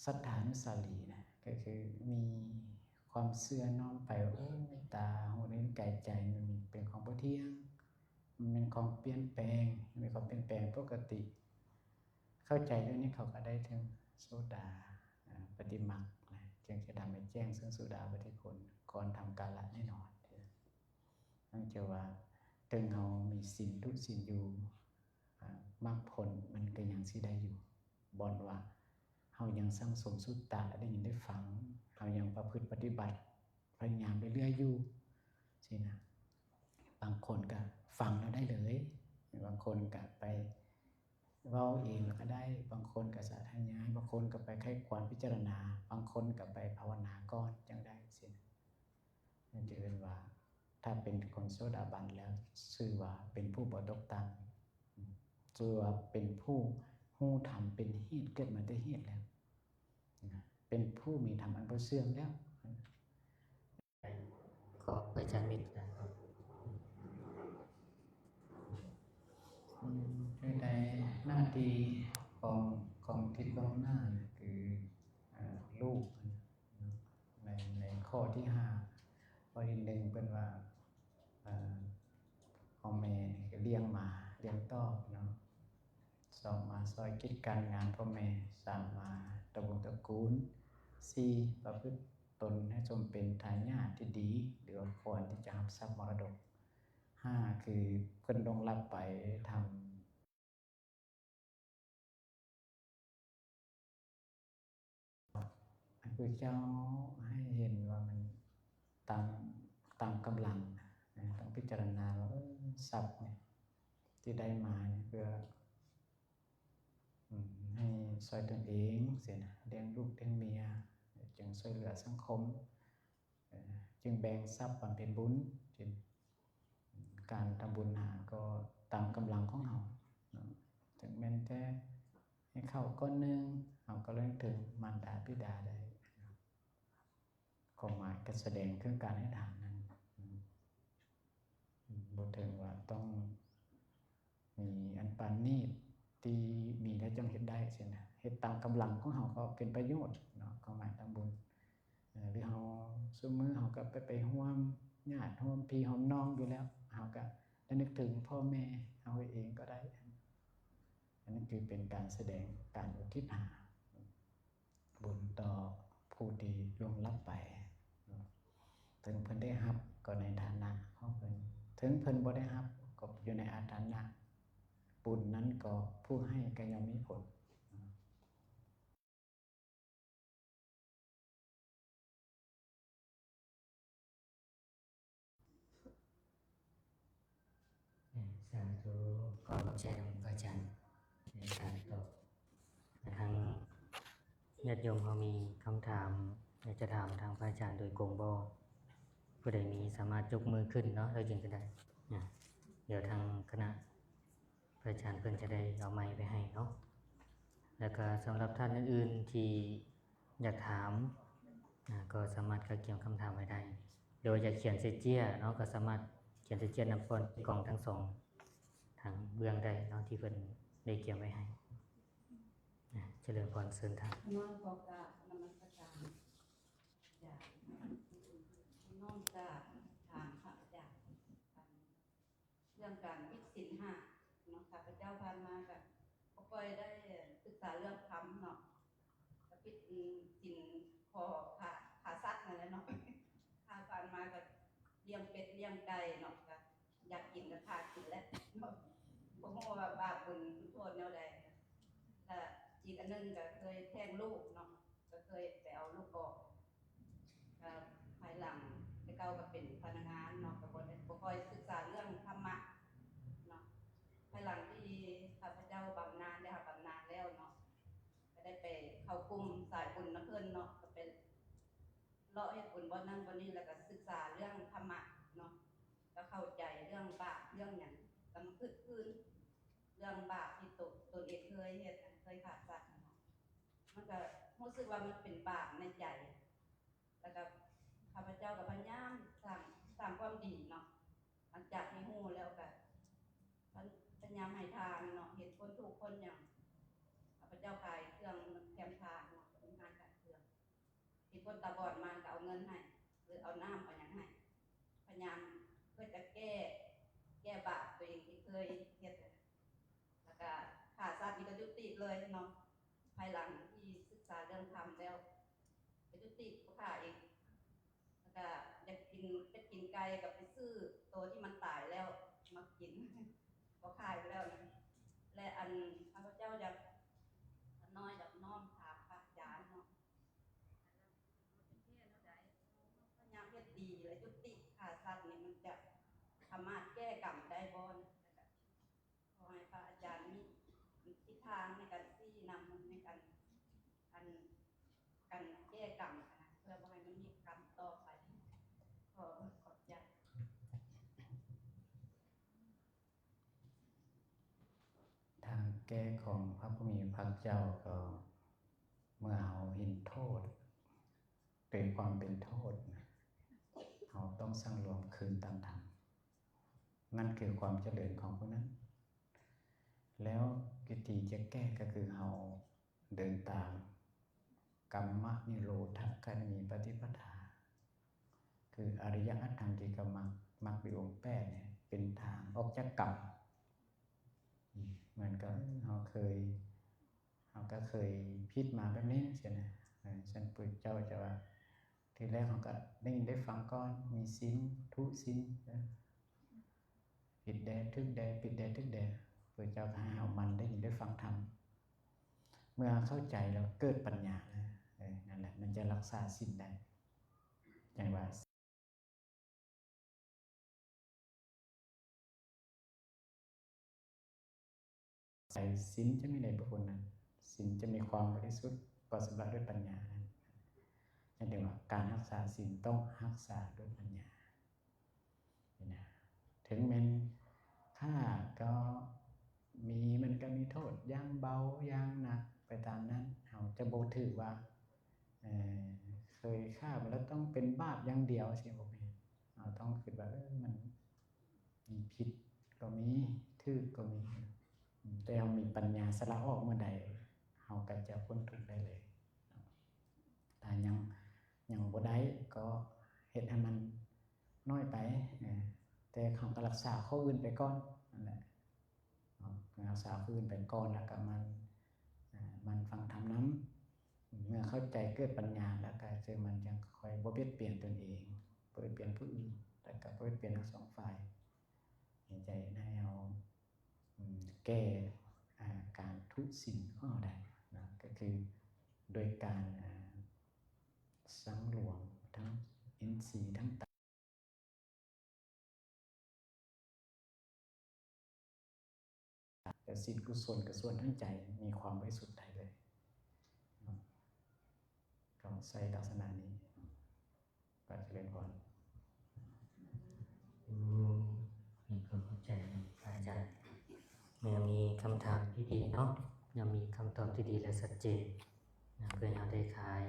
ສັດທານຸສາລີນະ ກໍຄືມີຄວາມເຊື່ອນ້ອມໄປວ່າ ໂອ້ ຕາ, ຫູ, ລີ້ນ, ກາຍ, ໃຈ ມັນເປັນຂອງບໍ່ທ່ຽງ, ມັນເປັນຂອງປ່ຽນແປງ, ມັນເປັນຂອງປ່ຽນແປງປົກກະຕິ. ເຂົ້າໃຈເລື່ອງນີ້ ເຂົາກໍໄດ້ເຖິງໂສດາ, ອາ, ປະຕິມັກນະ, ຈຶ່ງຈະທຳໃຫ້ແຈ້ງເຊິ່ງໂສດາປະຕິຜົນ ກ່ອນທຳກາລະແນ່ນອນ. ນັ້ນຈະວ່າ ເຖິງເຮົາມີສິນທຸສິນຢູ່, ອາ, ມັກຜົນມັນກໍຍັງຊິໄດ້ຢູ່, ບ່ອນວ່າເຮົາຍັງສັງສົມສຸດຕະ ໄດ້ຍິນໄດ້ຟັງ, ເຮົາຍັງປະພຶດປະຕິບັດ ພະຍາຍາມເລື້ອຍໆຢູ່ຊີ້ນະ. ບາງຄົນກໍຟັງແລ້ວໄດ້ເລີຍ, ບາງຄົນກໍໄປເວົ້າເອງແລ້ວກໍໄດ້, ບາງຄົນກໍສາທະຍາຍ, ບາງຄົນກໍໄປໄຂຄວານພິຈາລະນາ, ບາງຄົນກໍໄປພາວະນາກ່ອນຈັ່ງໄດ້ຊີ້ນະ. ນັ້ນຈະເອີ້ນວ່າ ຖ້າເປັນຄົນໂສດາບັນແລ້ວ ຊື່ວ່າເປັນຜູ້ບໍ່ຕົກຕ່ຳ, ຊື່ວ່າເປັນຜູ້ຮູ້ທຳເປັນເຫດ, ເກີດມາແຕ່ເຫດແລ້ວ, ເປັນຜູ້ມີທຳອັນບໍ່ເສື່ອມແລ້ວ. ຂໍພະອາຈານເມດຕາ. ອືມ ໃນໜ້າທີ່ຂອງ, ຂອງທິດເບື້ອງໜ້າ ຄື ອາ ລູກ ໃນ, ໃນຂໍ້ທີຫ້າ ຂໍ້ທີໜຶ່ງ ເພິ່ນວ່າ ອາ ພໍ່ແມ່ນີ້ກໍລ້ຽງມາ, ລ້ຽງຕອບເນາະ, ສອງມາຊ່ອຍກິດການງານພໍ່ແມ່, ສາມມາຕະວົງຕະກູນ, ສີ່ປະພຶດຕົນໃຫ້ສົມເປັນທາຍາດທີ່ດີ ຫຼືວ່າຄວນທີ່ຈະຮັບຊັບມໍລະດົກ, ຫ້າຄືເພິ່ນລ່ວງລັບໄປທຳ ພະພຸດທະເຈົ້າໃຫ້ເຫັນວ່າມັນຕາມ, ຕາມກຳລັງ, ຕ້ອງພິຈາລະນາວ່າ ເອີ ຊັບນີ້ທີ່ໄດ້ມານີ້ເພື່ອ ອືມ ໃຫ້ຊ່ອຍຕົນເອງຊີ້ນະ, ລ້ຽງລູກລ້ຽງເມຍ, ຈຶ່ງຊ່ວຍເຫຼືອສັງຄົມ, ເອີ ຈຶ່ງແບ່ງຊັບບຳເພັນບຸນ, ຈຶ່ງ ການທຳບຸນຫາກໍຕາມກຳລັງຂອງເຮົາເນາະ, ເຖິງແມ່ນແຕ່ໃຫ້ເຂົ້າກ້ອນໜຶ່ງ ເຮົາກໍລະນຶກເຖິງມານດາບິດາໄດ້. ຄວາມໝາຍກໍສະແດງເຖິງການໃຫ້ທານນັ້ນ, ບໍ່ເຖິງວ່າຕ້ອງມີອັນປານນີດ ທີ່ມີແລ້ວຈັ່ງເຮັດໄດ້ຊີ້ນະ, ເຮັດຕາມກຳລັງຂອງເຮົາກໍເປັນປະໂຫຍດເນາະ, ຄວາມໝາຍທຳບຸນ. ເອີ ຫຼືເຮົາ ຊຸມມື້ເຮົາກໍໄປ, ໄປຮ່ວມຍາດຮ່ວມພີ່ຮ່ວມນ້ອງຢູ່ແລ້ວ, ເຮົາກໍໄ ະນຶກເຖິງພໍ່ແມ່ເຮົາເອງກໍໄດ້. ອັນນັ້ນຄືເປັນການສະແດງການອຸທິດຫາບຸນຕໍ່ຜູ້ທີ່ລ່ວງລັບໄປ. ເຖິງເພິ່ນໄດ້ຮັບກໍໃນຖານະຂອງເພິ່ນ, ເຖິງເພິ່ນບໍ່ໄດ້ຮັບກໍຢູ່ໃນອາຖານະ. ບຸນນັ້ນກໍຜູ້ໃຫ້ກໍຍ່ອມມີຜົນ. ສາທຸ ຂໍຂອບໃຈນຳພະອາຈານໃນການຕອບ. ທາງຍາດໂຍມເຮົາມີຄຳຖາມ ຢາກຈະຖາມທາງພະອາຈານໂດຍກົງບໍ່? ຜູ້ໃດມີສາມາດຍົກມືຂຶ້ນເນາະ ແລ້ວຈຶ່ງຈະໄດ້. ດຽວທາງຄະນະ ພະອາຈານເພິ່ນຈະໄດ້ເອົາໄມໄປໃຫ້ເນາະ. ແລ້ວກໍສຳລັບທ່ານອື່ນໆທີ່ຢາກຖາມ ນະ ກໍສາມາດກະກຽມຄຳຖາມໄວ້ໄດ້ ຫຼືວ່າຢາກຂຽນໃສ່ເຈ້ຍເນາະ ກໍສາມາດຂຽນໃສ່ເຈ້ຍນຳກ່ອນ ກ່ອງທັງສອງທາງເບື້ອງໄດ້ເນາະ ທີ່ເພິ່ນໄດ້ກຽມໄວ້ໃຫ້. ນະ ຈະເລີນພອນ ເຊີນທ່ານ. ຂໍກາບນະມັດສະການ ຢາກ ນ້ອມກາບຖາມພະອາຈານ ເລື່ອງການຜິດສິນຫ້າເນາະ ຂ້າພະເຈົ້າຜ່ານມາກໍບໍ່ຄ່ອຍໄດ້ສຶກສາເລື່ອງທຳເນາະ ກໍຜິດສິນຂໍ້ຂ້າ ຂ້າສັດນັ້ນແຫຼະເນາະ. ຂ້າຜ່ານມາກໍລ້ຽງເປັດລ້ຽງໄກ່ເນາະ ກໍຢາກກິນກໍຂ້າກິນແຫຼະເນາະ ບໍ່ຮູ້ວ່າບາບບຸນໂທດແນວໃດ. ແລະອີກອັນໜຶ່ງກໍເຄີຍແທ້ງລູກເນາະ ກໍເຄີຍໄປເອົາລູກອອກ ກໍພາຍຫຼັງ ແຕ່ເກົ່າກໍເປັນພະນັກງານເນາະ ກໍບໍ່ໄດ້ ບໍ່ຄ່ອຍສຶກສາເລື່ອງທຳມະເນາະ. ພາຍຫຼັງທີ່ຂ້າພະເຈົ້າບຳນານ ໄດ້ຮັບບຳນານແລ້ວເນາະ ກໍໄດ້ໄປເຂົ້າກຸ່ມສາຍບຸນນຳເພິ່ນເນາະ ກໍໄປເລາະເຮັດບຸນບ່ອນນັ້ນບ່ອນນີ້ ແລ້ວກໍສຶກສາເລື່ອງທຳມະເນາະ ກໍເຂົ້າໃຈເລື່ອງບາບເລື່ອງຫຍັງ ກໍມາຄຶດຄືນເລື່ອງບາບທີ່ຕົນ ຕົນເອງເຄີຍເຮັດ ເຄີຍຂ້າສັດເນາະ. ມັນກໍຮູ້ສຶກວ່າມັນເປັນບາບໃນໃຈ ແລ້ວກໍຂ້າພະເຈົ້າກໍພະຍາຍາມສ້າງ ສ້າງຄວາມດີເນາະ. ຫຼັງຈາກທີ່ຮູ້ແລ້ວກໍພະ ພະຍາຍາມໃຫ້ທານເນາະ ເຫັນຄົນທຸກຄົນຫຍັງ ຂ້າພະເຈົ້າຂາຍເຄື່ອງແຄມທາງເນາະ ມີຮ້ານຂາຍເຄື່ອງ ເຫັນຄົນຕາບອດມາກໍເອົາເງິນໃຫ້ ຫຼືເອົານ້ຳເອົາຫຍັງໃຫ້ ພະຍາຍາມເພື່ອຈະແກ້ ແກ້ບາບຕົວເອງທີ່ເຄີຍເຮັດ. ແລ້ວກະຂ້າສັດນີ້ກະຍຸຕິເລີຍເນາະ ພາຍຫຼັງທີ່ສຶກສາເລື່ອງທຳແລ້ວ ກະຍຸຕິບໍ່ຂ້າອີກ ແລ້ວກະຢາກກິນເປັດກິນໄກ່ກະໄປຊື້ໂຕທີ່ມັນຕາຍແລ້ວມາກິນ ບໍ່ຂ້າອີກແລ້ວນະ. ແລະອັນຂ້າພະເຈົ້າຢາກ ຂ້ານ້ອຍຢາກນ້ອມຖາມພະອາຈານເນາະ ພະຍາຍາມເຮັດດີ ແລະຍຸຕິຂ້າສັດນີ້ ມັນຈະສາມາດແກ້ກຳໄດ້ບໍ່ນະ? ຂໍໃຫ້ພະອາຈານມີທິດທາງໃນການຊີ້ນຳ ໃນການ ອັນ ການແກ້ກຳນະ ເພື່ອບໍ່ໃຫ້ມັນມີກຳຕໍ່ໄປ. ຂໍຂອບໃຈ. ທາງແກ້ຂອງພະຜູ້ມີພະເຈົ້າກໍ ເມື່ອເຮົາເຫັນໂທດ ໂດຍຄວາມເປັນໂທດນະ ເຮົາຕ້ອງສັງລວມຄືນຕາມທຳ. ນັ້ນຄືຄວາມຈະເລີນຂອງຜູ້ນັ້ນ. ແລ້ວວິທີຈະແກ້ກໍຄືເຮົາເດີນຕາມກຳມະນິໂຣທະຄາມີປະຕິປະດາ ຄືອະລິຍະອັດຖັງກິກະມັກ ມັກມີອົງແປດນີ້ ເປັນທາງອອກຈາກກຳ. ເໝືອນກັບເຮົາເຄີຍ ເຮົາກໍເຄີຍຜິດມາແບບນີ້ຊີ້ນະ. ເອີ ຊັ້ນພະເຈົ້າຈະວ່າ ທີແລກເຮົາກໍໄດ້ຍິນໄດ້ຟັງກ່ອນ ມີສິນ ທຸສິນ ເອີ ຜິດແດ່ ຖືກແດ່ ຜິດແດ່ ຖືກແດ່. ພະເຈົ້າກໍໃຫ້ເຮົາໝັ່ນໄດ້ຍິນໄດ້ຟັງທຳ ເມື່ອເຂົ້າໃຈແລ້ວເກີດປັນຍານະ. ເອີ ນັ້ນແຫຼະ ມັນຈະຮັກສາສິນໄດ້. ຈັ່ງວ່າ ໃສ ສິນຈະມີໃນບຸກຄົນນັ້ນ ສິນຈະມີຄວາມບໍລິສຸດ ກໍຊຳລະດ້ວຍປັນຍານັ້ນ. ຈັ່ງເຖິງວ່າການຮັກສາສິນຕ້ອງຮັກສາດ້ວຍປັນຍານີ້ນະ. ເຖິງແມ່ນຂ້າກໍມີ ມັນກໍມີໂທດຢ່າງເບົາຢ່າງໜັກໄປຕາມນັ້ນ. ເຮົາຈະບໍ່ຖືວ່າ ເອີ ເຄີຍຂ້າມາແລ້ວຕ້ອງເປັນບາບຢ່າງດຽວ ຊິບໍ່ແມ່ນ. ເຮົາຕ້ອງຄິດວ່າ ເອີ ມັນ ມີຜິດກໍມີ ຖືກກໍມີ ແຕ່ເຮົາມີປັນຍາສະຫຼະອອກເມື່ອໃດ ເຮົາກໍຈະພົ້ນທຸກໄດ້ເລີຍ. ຖ້າຍັງ ຍັງບໍ່ໄດ້ກໍເຮັດໃຫ້ມັນນ້ອຍໄປ ເອີ ແຕ່ເຮົາກໍຮັກສາຂໍ້ອື່ນໄປກ່ອນນັ້ນແຫຼະເນາະ, ຮັກສາຂໍ້ອື່ນໄປກ່ອນ ແລ້ວກໍໝັ່ນ ອາ ໝັ່ນຟັງທຳນຳ. ເມື່ອເຂົ້າໃຈເກີດປັນຍາແລ້ວ ກໍຈະມັນຈັ່ງຄ່ອຍບໍ່ບຽດບຽນຕົນເອງ, ບໍ່ບຽດບຽນຜູ້ອື່ນ ແລ້ວກໍບໍ່ບຽດບຽນທັງສອງຝ່າຍ. ໃນໃຈໃຫ້ເຮົາ ອາ ແກ້ ອາ ການທຸສິນຂອງເຮົາໄດ້ນະ, ກໍຄືໂດຍການ ອາ ສັງລວມທັງອິນຊີທັງຕາ ແລະ ສິນກຸສົນກະສ່ວນທາງໃຈ ມີຄວາມບໍລິສຸດໄດ້ເລີຍເນາະ. ຕ້ອງໃຊ້ລັກສະນະນີ້. ກໍຈະເລີນພອນ. ໂອ້ ມີຄວາມເຂົ້າໃຈນຳພະອາຈານ. ຍັງມີຄຳຖາມທີ່ດີເນາະ, ຍັງມີຄຳຕອບທີ່ດີ ແລະ ຊັດເຈນນະ, ເພື່ອໃຫ້ເຮົາໄດ້ຄາຍ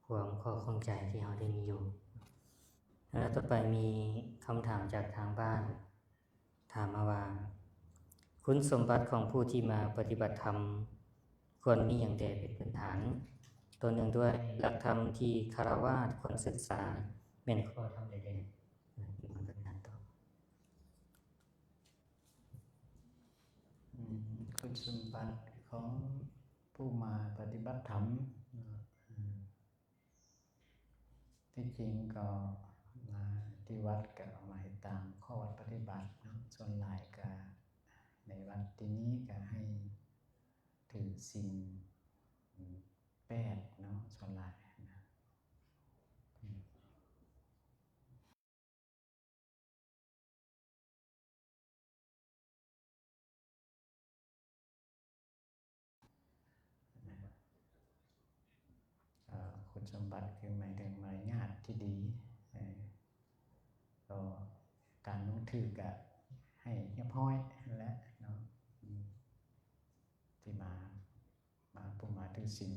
ຄວາມຂໍ້ຂ້ອງໃຈທີ່ເຮົາໄດ້ມີຢູ່. ແລ້ວຕໍ່ໄປມີຄຳຖາມຈາກທາງບ້ານ ຖາມມາວ່າ ຄຸນສົມບັດຂອງຜູ້ທີ່ມາປະຕິບັດທຳ ຄວນມີຫຍັງແດ່ເປັນພື້ນຖານ? ຕໍ່ເນື່ອງດ້ວຍ ຫຼັກທຳທີ່ຄາລະວາດຄວນສຶກສາ ແມ່ນຂໍ້ທຳໃດແດ່? ອືມ ຄຸນສົມບັດຂອງຜູ້ມາປະຕິບັດທຳເນາະ ອືມ ທີ່ຈິງກໍມາທີ່ວັດກໍມາເຮັດຕາມຂໍ້ວັດປະຕິບັດເນາະ. ສ່ວນຫຼາຍກໍໃນວັດທີ່ນີ້ກໍໃຫ້ຖືສິນແປດເນາະ ສ່ວນຫຼາຍນະ. ເອີ ຄຸນສົມບັດຄືໝາຍເຖິງມາລະຍາດທີ່ດີ ເອີ ກໍການລົງຖືກະໃຫ້ຮຽບຮ້ອຍຫັ້ນແຫຼະເນາະ ອືມ ທີ່ມາ ມາ ຜູ້ມາຖືສິນ.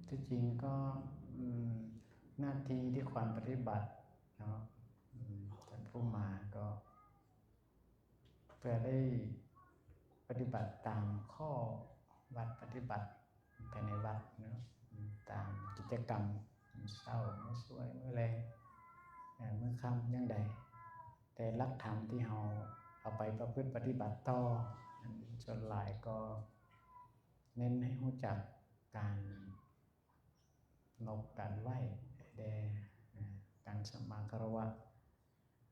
ທີ່ຈິງກໍ ອືມ ໜ້າທີ່ທີ່ຄວນປະຕິບັດເນາະ ອືມ ທ່ານຜູ້ມາກໍເພື່ອໄດ້ປະຕິບັດຕາມຂໍ້ວັດປະຕິບັດ ພາຍໃນວັດເນາະ ຕາມກິດຈະກຳ ມື້ເຊົ້າ ມື້ສວຍ ມື້ແລງ ມື້ຄ່ຳ ຢ່າງໃດ ແຕ່ຫຼັກທຳທີ່ເຮົາເອົາໄປປະພຶດປະຕິບັດຕໍ່ ອັນສ່ວນຫຼາຍກໍເນັ້ນໃຫ້ຮູ້ຈັກການນົບການໄຫວ້ແດ່ ການສຳມາຄາລະວະ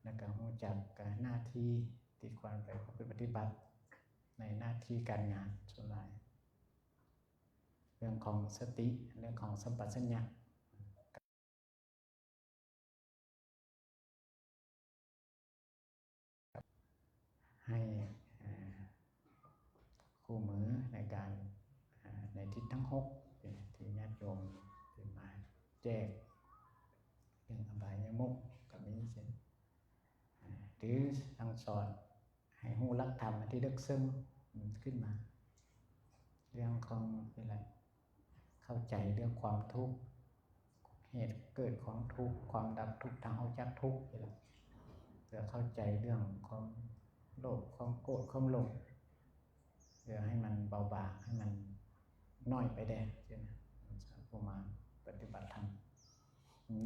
ແລ້ວກໍຮູ້ຈັກ ອາ ໜ້າທີ່ທີ່ຄວນໄປປະພຶດປະຕິບັດໃນໜ້າທີ່ການງານສ່ວນຫຼາຍ. ເລື່ອງຂອງສະຕິ ເລື່ອງຂອງສຳປະຊັນຍະ ໃຫ້ ເອີ ຄູ່ມືໃນການ ເອີ ໃນທິດທັງຫົກ ທີ່ ທີ່ຍາດໂຍມເປັນມາແຈກ ເລື່ອງອະບາຍຍະມຸກກໍມີເຊັ່ນ ເອີ ຫຼືສັ່ງສອນ ໃຫ້ຮູ້ຫຼັກທຳອັນທີ່ເລິກເຊິ່ງ ອືມ ຂຶ້ນມາ ເລື່ອງຂອງນີ້ແຫຼະ ເຂົ້າໃຈເລື່ອງຄວາມທຸກ ເຫດເກີດຂອງທຸກ ຄວາມດັບທຸກ ທາງອອກຈາກທຸກນີ້ແຫຼະ ເພື່ອເຂົ້າໃຈເລື່ອງຄວາມໂລບ ຄວາມໂກດ ຄວາມຫຼົງ ເພື່ອໃຫ້ມັນເບົາບາງ ໃຫ້ມັນນ້ອຍໄປແດ່ຊີ້ນະ ຜູ້ມາປະຕິບັດທຳ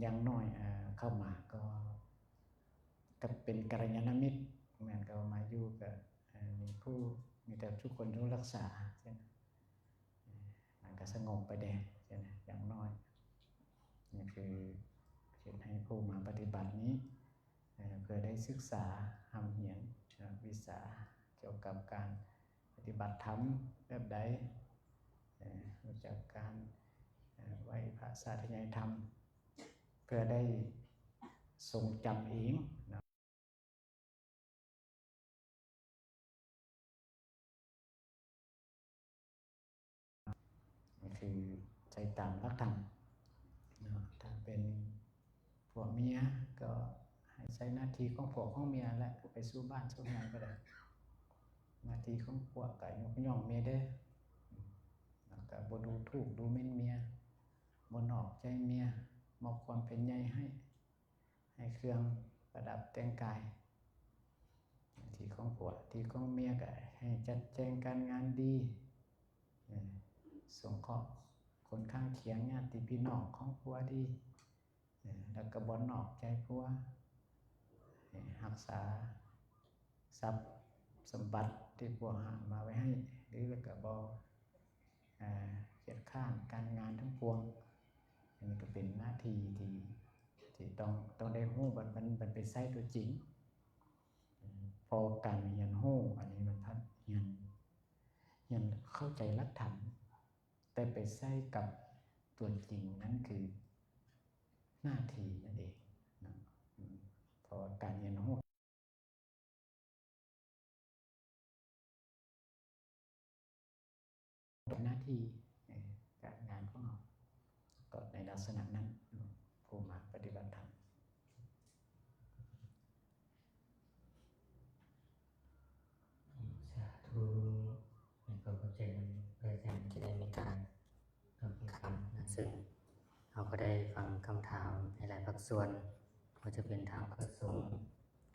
ຢ່າງໜ້ອຍ ເອີ ເຂົ້າມາກໍ ກໍເປັນກັນລະຍານະມິດ ແມ່ນ ກໍມາຢູ່ກໍ ເອີ ມີຜູ້ ມີແຕ່ທຸກຄົນທີ່ຮັກສາ ເຊັ່ນ ເອີ ມັນກໍສະຫງົບໄປແດ່ ເຊັ່ນ ຢ່າງໜ້ອຍ ນີ້ຄືເຮັດໃຫ້ຜູ້ມາປະຕິບັດນີ້ ເອີ ເພື່ອໄດ້ສຶກສາຮ່ຳຮຽນ ເອີ ວິຊາກ່ຽວກັບການປະຕິບັດທຳແບບໃດ ເອີ ຮູ້ຈັກການ ເອີ ໄຫວ້ພະສາທະຍາຍທຳ ເພື່ອໄດ້ຊົງຈຳເອງເນາະ ກໍຄືໃຊ້ຕາມຫຼັກທຳເນາະ ຖ້າເປັນຜົວເມຍກໍໃຫ້ໃຊ້ໜ້າທີ່ຂອງຜົວຂອງເມຍແຫຼະ ໄປສູ່ບ້ານສູ່ເຮືອນກໍໄດ້ ໜ້າທີ່ຂອງຜົວກໍຍົກຍ້ອງເມຍເດີ້ ແລ້ວກໍບໍ່ດູຖູກດູໝິ່ນເມຍ ບໍ່ນອກໃຈເມຍ ມອບຄວາມເປັນໃຫຍ່ໃຫ້ ໃຫ້ເຄື່ອງປະດັບແຕ່ງກາຍ ໜ້າທີ່ຂອງຜົວ ທີ່ຂອງເມຍກໍໃຫ້ຈັດແຈງການງານດີ ເອີ ສົງເຄາະຄົນຂ້າງຄຽງ ຍາດຕິພີ່ນ້ອງຂອງຜົວດີ ແລ້ວກໍບໍ່ນອກໃຈຜົວ, ຮັກສາຊັບສົມບັດທີ່ຜົວຫາມາໄວ້ໃຫ້ ຫຼື ແລ້ວກໍບໍ່ ອ່າ ຂຽດຄ້ານການງານທັງປວງ. ອັນນີ້ກໍເປັນໜ້າທີ່ທີ່ ທີ່ຕ້ອງ ຕ້ອງໄດ້ຮູ້ ບັດມັນ ມັນໄປໃຊ້ຕົວຈິງ. ເພາະການຮຽນຮູ້ອັນນີ້ມັນພັດຮຽນ ຮຽນເຂົ້າໃຈຫຼັກທຳ, ແຕ່ໄປໃຊ້ກັບຕົວຈິງນັ້ນຄືໜ້າທີ່ນັ້ນເອງເນາະ. ເພາະວ່າການຮຽນຮູ້ ໜ້າທີ່ ເອີ ການງານຂອງເຮົາ ກໍໃນລັກສະນະນັ້ນ ຜູ້ມາປະຕິບັດທຳ. ສາທຸ. ຂໍຂອບໃຈນຳພະອາຈານທີ່ໄດ້ເມດຕາຕອບຄຳຖາມ, ເຊິ່ງເຮົາກໍໄດ້ຟັງຄຳຖາມໃນຫຼາຍພາກສ່ວນ, ບໍ່ວ່າຈະເປັນທາງພະສົງ,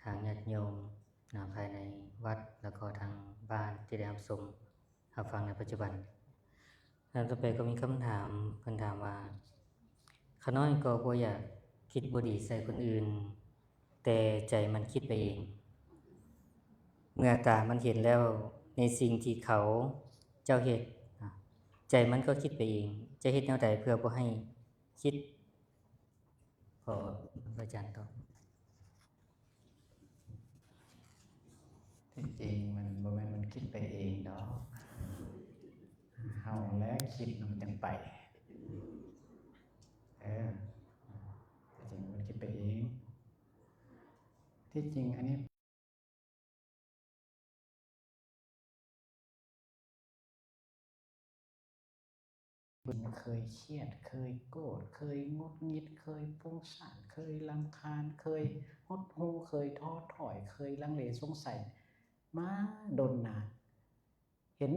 ທາງຍາດໂຍມ ນະ ພາຍໃນວັດ ແລ້ວກໍທາງບ້ານທີ່ໄດ້ຮັບຊົມຮັບຟັງໃນປັດຈຸບັນ. ແລ້ວຕໍ່ໄປກໍມີຄຳຖາມ, ເພິ່ນຖາມວ່າ ຂ້ານ້ອຍກໍບໍ່ຢາກຄິດບໍ່ດີໃສ່ຄົນອື່ນ, ແຕ່ໃຈມັນຄິດໄປເອງ. ເມື່ອຕາມັນເຫັນແລ້ວໃນສິ່ງທີ່ເຂົາເຈົ້າເຮັດ, ໃຈມັນກໍຄິດໄປເອງ. ຈະເຮັດແນວໃດເພື່ອບໍ່ໃຫ້ຄິດ? ຂໍພະອາຈານຕອບ. ທີ່ຈິງມັນບໍ່ແມ່ນມັນຄິດໄປເອງດອກ, ເຮົາແຫຼະຄິດນຳຈັ່ງໄປ. ເອີ ທີ່ຈິງມັນຄິດໄປເອງ. ທີ່ຈິງອັນນີ້ ເຄີຍຄຽດ, ເຄີຍໂກດ, ເຄີຍຫງຸດຫງິດ, ເຄີຍຟຸ້ງສ້ານ, ເຄີຍລຳຄານ, ເຄີຍຫົດຫູ່, ເຄີຍທໍ້ຖອຍ, ເຄີຍລັງເລສົງໄສມາດົນນານ. ເຫັນ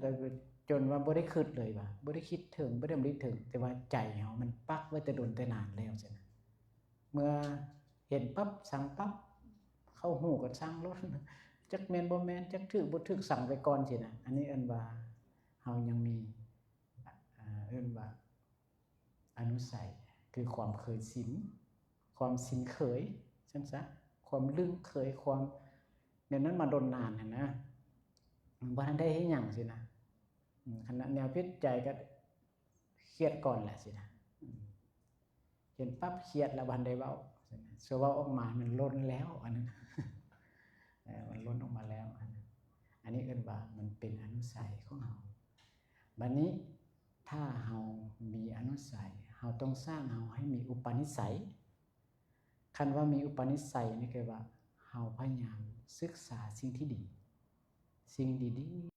ແລ້ວກໍຈົນວ່າບໍ່ໄດ້ຄິດເລີຍວ່າ ບໍ່ໄດ້ຄິດເຖິງ, ບໍ່ໄດ້ດຳລິເຖິງ, ແຕ່ວ່າໃຈເຮົາມັນປັກໄວ້ແຕ່ດົນແຕ່ນານແລ້ວຊັ້ນນະ. ເມື່ອເຫັນປັບ ຊັງປັບ, ເຂົ້າຫູກໍຊັງໂລດ, ຈັກແມ່ນບໍ່ແມ່ນ, ຈັກຖືກບໍ່ຖືກ, ຊັງໄວ້ກ່ອນຊີ້ນະ. ອັນນີ້ເອີ້ນວ່າເຮົາຍັງມີ ອ່າ ເອີ້ນວ່າ ອະນຸໄສ ຄືຄວາມເຄີຍຊິນ, ຄວາມຊິນເຄີຍຊັ້ນຊະ, ຄວາມລຶ້ງເຄີຍ, ຄວາມແນວນັ້ນມາດົນນານຫັ້ນນະ, ບໍ່ທັນໄດ້ເຮັດຫຍັງຊີ້ນະ. ອືມ ຄັນແນວຜິດໃຈກໍຄຽດກ່ອນແຫຼະຊີ້ນະ. ອືມ ເຫັນປັບຄຽດແລ້ວບໍ່ທັນໄດ້ເວົ້າ, ສ່ວນເວົ້າອອກມາມັນຫຼົ່ນແລ້ວ ອັນນັ້ນ ເອີ ມັນຫຼົ່ນອອກມາແລ້ວ ອັນນັ້ນ. ອັນນີ້ເອີ້ນວ່າມັນເປັນອະນຸໄສຂອງເຮົາ. ບັດນີ້ ຖ້າເຮົາມີອະນຸໄສ, ເຮົາຕ້ອງສ້າງເຮົາໃຫ້ມີອຸປະນິໄສ. ຄັນວ່າມີອຸປະນິໄສນີ້ ຄືວ່າເຮົາພະຍາຍາມສຶກສາສິ່ງທີ່ດີ, ສິ່ງດີໆ.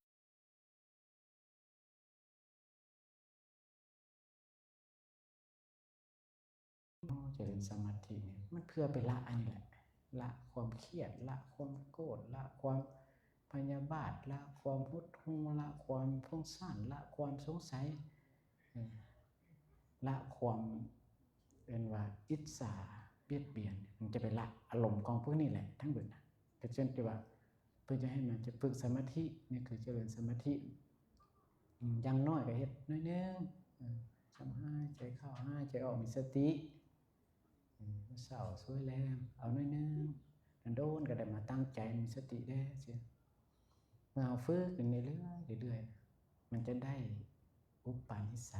ຈະເລີນສະມາທິນີ້ ມັນເພື່ອໄປລະອັນນີ້ແຫຼະ, ລະຄວາມຄຽດ, ລະຄວາມໂກດ, ລະຄວາມພະຍາບາດ, ລະຄວາມຫົດຫູ່, ລະຄວາມຟຸ້ງສ້ານ, ລະຄວາມສົງໄສ, ເອີ ລະຄວາມ ເອີ້ນວ່າອິດສາບຽດບຽນ, ມັນຈະໄປລະອາລົມຂອງພວກນີ້ແຫຼະທັງເບິດນະ. ກໍເຊັ່ນທີ່ວ່າເພິ່ນຈະໃຫ້ມາຈະຝຶກສະມາທິ, ນີ້ຄືຈະເລີນສະມາທິ ອາ ຢ່າງໜ້ອຍກໍເຮັດໜ້ອຍໜຶ່ງ, ເອີ ຊ່ຳຫາຍໃຈເຂົ້າ ຫາຍໃຈອອກ ມີສະຕິ, ເອີ ເຊົ້າສວຍແລງ ເອົາໜ້ອຍໜຶ່ງ, ດົນໆກໍໄດ້ມາຕັ້ງໃຈມີສະຕິແດ່. ເມື່ອເຮົາຝຶກຢູ່ເລື້ອຍໆ ເລື້ອຍໆ ມັນຈະໄດ້ອຸປະນິໄສ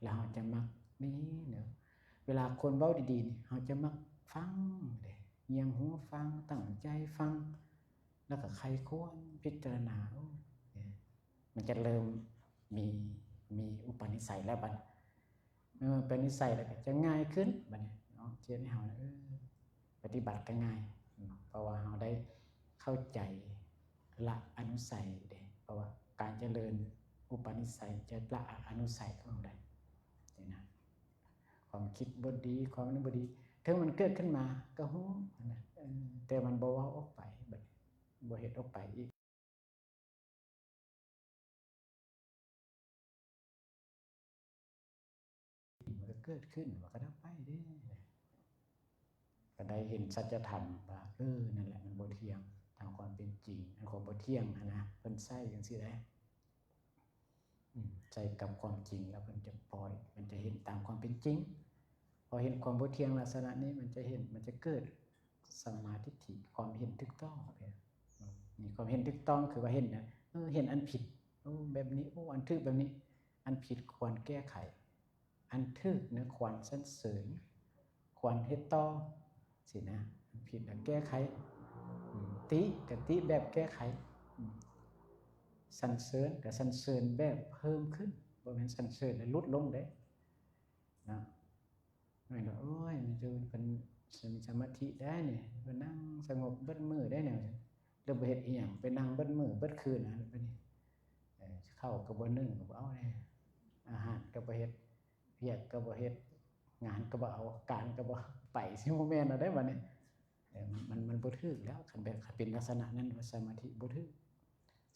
ແລ້ວເຮົາຈະມັກໄດ້ຍິນເນາະ. ເວລາຄົນເວົ້າດີໆນີ້ ເຮົາຈະມັກຟັງເດ້, ງຽງຫູຟັງ, ຕັ້ງໃຈຟັງ, ແລ້ວກໍໃຄ່ຄວນພິຈາລະນາ, ໂອ້ ມັນຈະເລີ່ມມີ ມີອຸປະນິໄສແລ້ວບັດນີ້. ເມື່ອເປັນນິໄສແລ້ວກໍຈະງ່າຍຂຶ້ນບັດນີ້ເນາະ, ຈະເຮັດໃຫ້ເຮົາ ເອີ ປະຕິບັດກໍງ່າຍເນາະ, ເພາະວ່າເຮົາໄດ້ເຂົ້າໃຈລະອະນຸໄສເດ້. ເພາະວ່າການຈະເລີນອຸປະນິໄສຈະລະອະນຸໄສຂອງເຮົາໄດ້ນີ້ນະ. ຄວາມຄິດບໍ່ດີ, ຄວາມນັ້ນບໍ່ດີ, ເຖິງມັນເກີດຂຶ້ນມາກໍຮູ້ນະ, ເອີ ແຕ່ມັນບໍ່ເວົ້າອອກໄປ, ບັດນີ້ບໍ່ເຮັດອອກໄປອີກ. ມັນກໍເກີດຂຶ້ນ ມັນກໍດັບໄປເດ້, ກໍໄດ້ເຫັນສັດຈະທຳວ່າ ເອີ ນັ້ນແຫຼະ ມັນບໍ່ທ່ຽງ, ຕາມຄວາມເປັນຈິງ ອັນຄວາມບໍ່ທ່ຽງຫັ້ນນະ ເພິ່ນໃຊ້ຈັ່ງຊີ້ແຫຼະ, ອືມ ໃຊ້ກັບຄວາມຈິງ ແລ້ວເພິ່ນຈະປ່ອຍ, ເພິ່ນຈະເຫັນຕາມຄວາມເປັນຈິງ. ພໍເຫັນຄວາມບໍ່ທ່ຽງລັກສະນະນີ້ ມັນຈະເຫັນ ມັນຈະເກີດສຳມາທິດຖິ ຄວາມເຫັນຖືກຕ້ອງ. ນີ້ຄວາມເຫັນຖືກຕ້ອງຄືວ່າເຫັນນະ ເອີ ເຫັນອັນຜິດ ໂອ້ ແບບນີ້ ໂອ້ ອັນຖືກແບບນີ້ ອັນຜິດຄວນແກ້ໄຂ ອັນຖືກນະຄວນສັນເສີນ ຄວນເຮັດຕໍ່ ຊີ້ນະ ອັນຜິດນະແກ້ໄຂ ອືມ ຕິກະຕິແບບແກ້ໄຂ ອືມ ສັນເສີນກະສັນເສີນແບບເພີ່ມຂຶ້ນ ບໍ່ແມ່ນສັນເສີນແລ້ວຫຼຸດລົງເດ້ນະ. ແມ່ນວ່າ ໂອ້ຍ ມີແຕ່ເພິ່ນ ເພິ່ນມີສະມາທິໄດ້ນີ້ ເພິ່ນນັ່ງສະຫງົບເບິດມື້ໄດ້ແນວ ຫຼືບໍ່ເຮັດອີ່ຫຍັງ ໄປນັ່ງເບິດມື້ເບິດຄືນຫັ້ນ ບາດນີ້ ເອີ ເຂົ້າກໍບໍ່ໜຶ້ງ ກໍບໍ່ເອົາແດ່ ອາຫານກໍບໍ່ເຮັດ ວຽກກໍບໍ່ເຮັດ ງານກໍບໍ່ເອົາ ການກໍບໍ່ໄປ ຊິບໍ່ແມ່ນແລ້ວເດ້ບາດນີ້ ເອີ ມັນ ມັນບໍ່ຖືກແລ້ວ ຄັນແບບ ຄັນເປັນລັກສະນະນັ້ນ ວ່າສະມາທິບໍ່ຖືກ.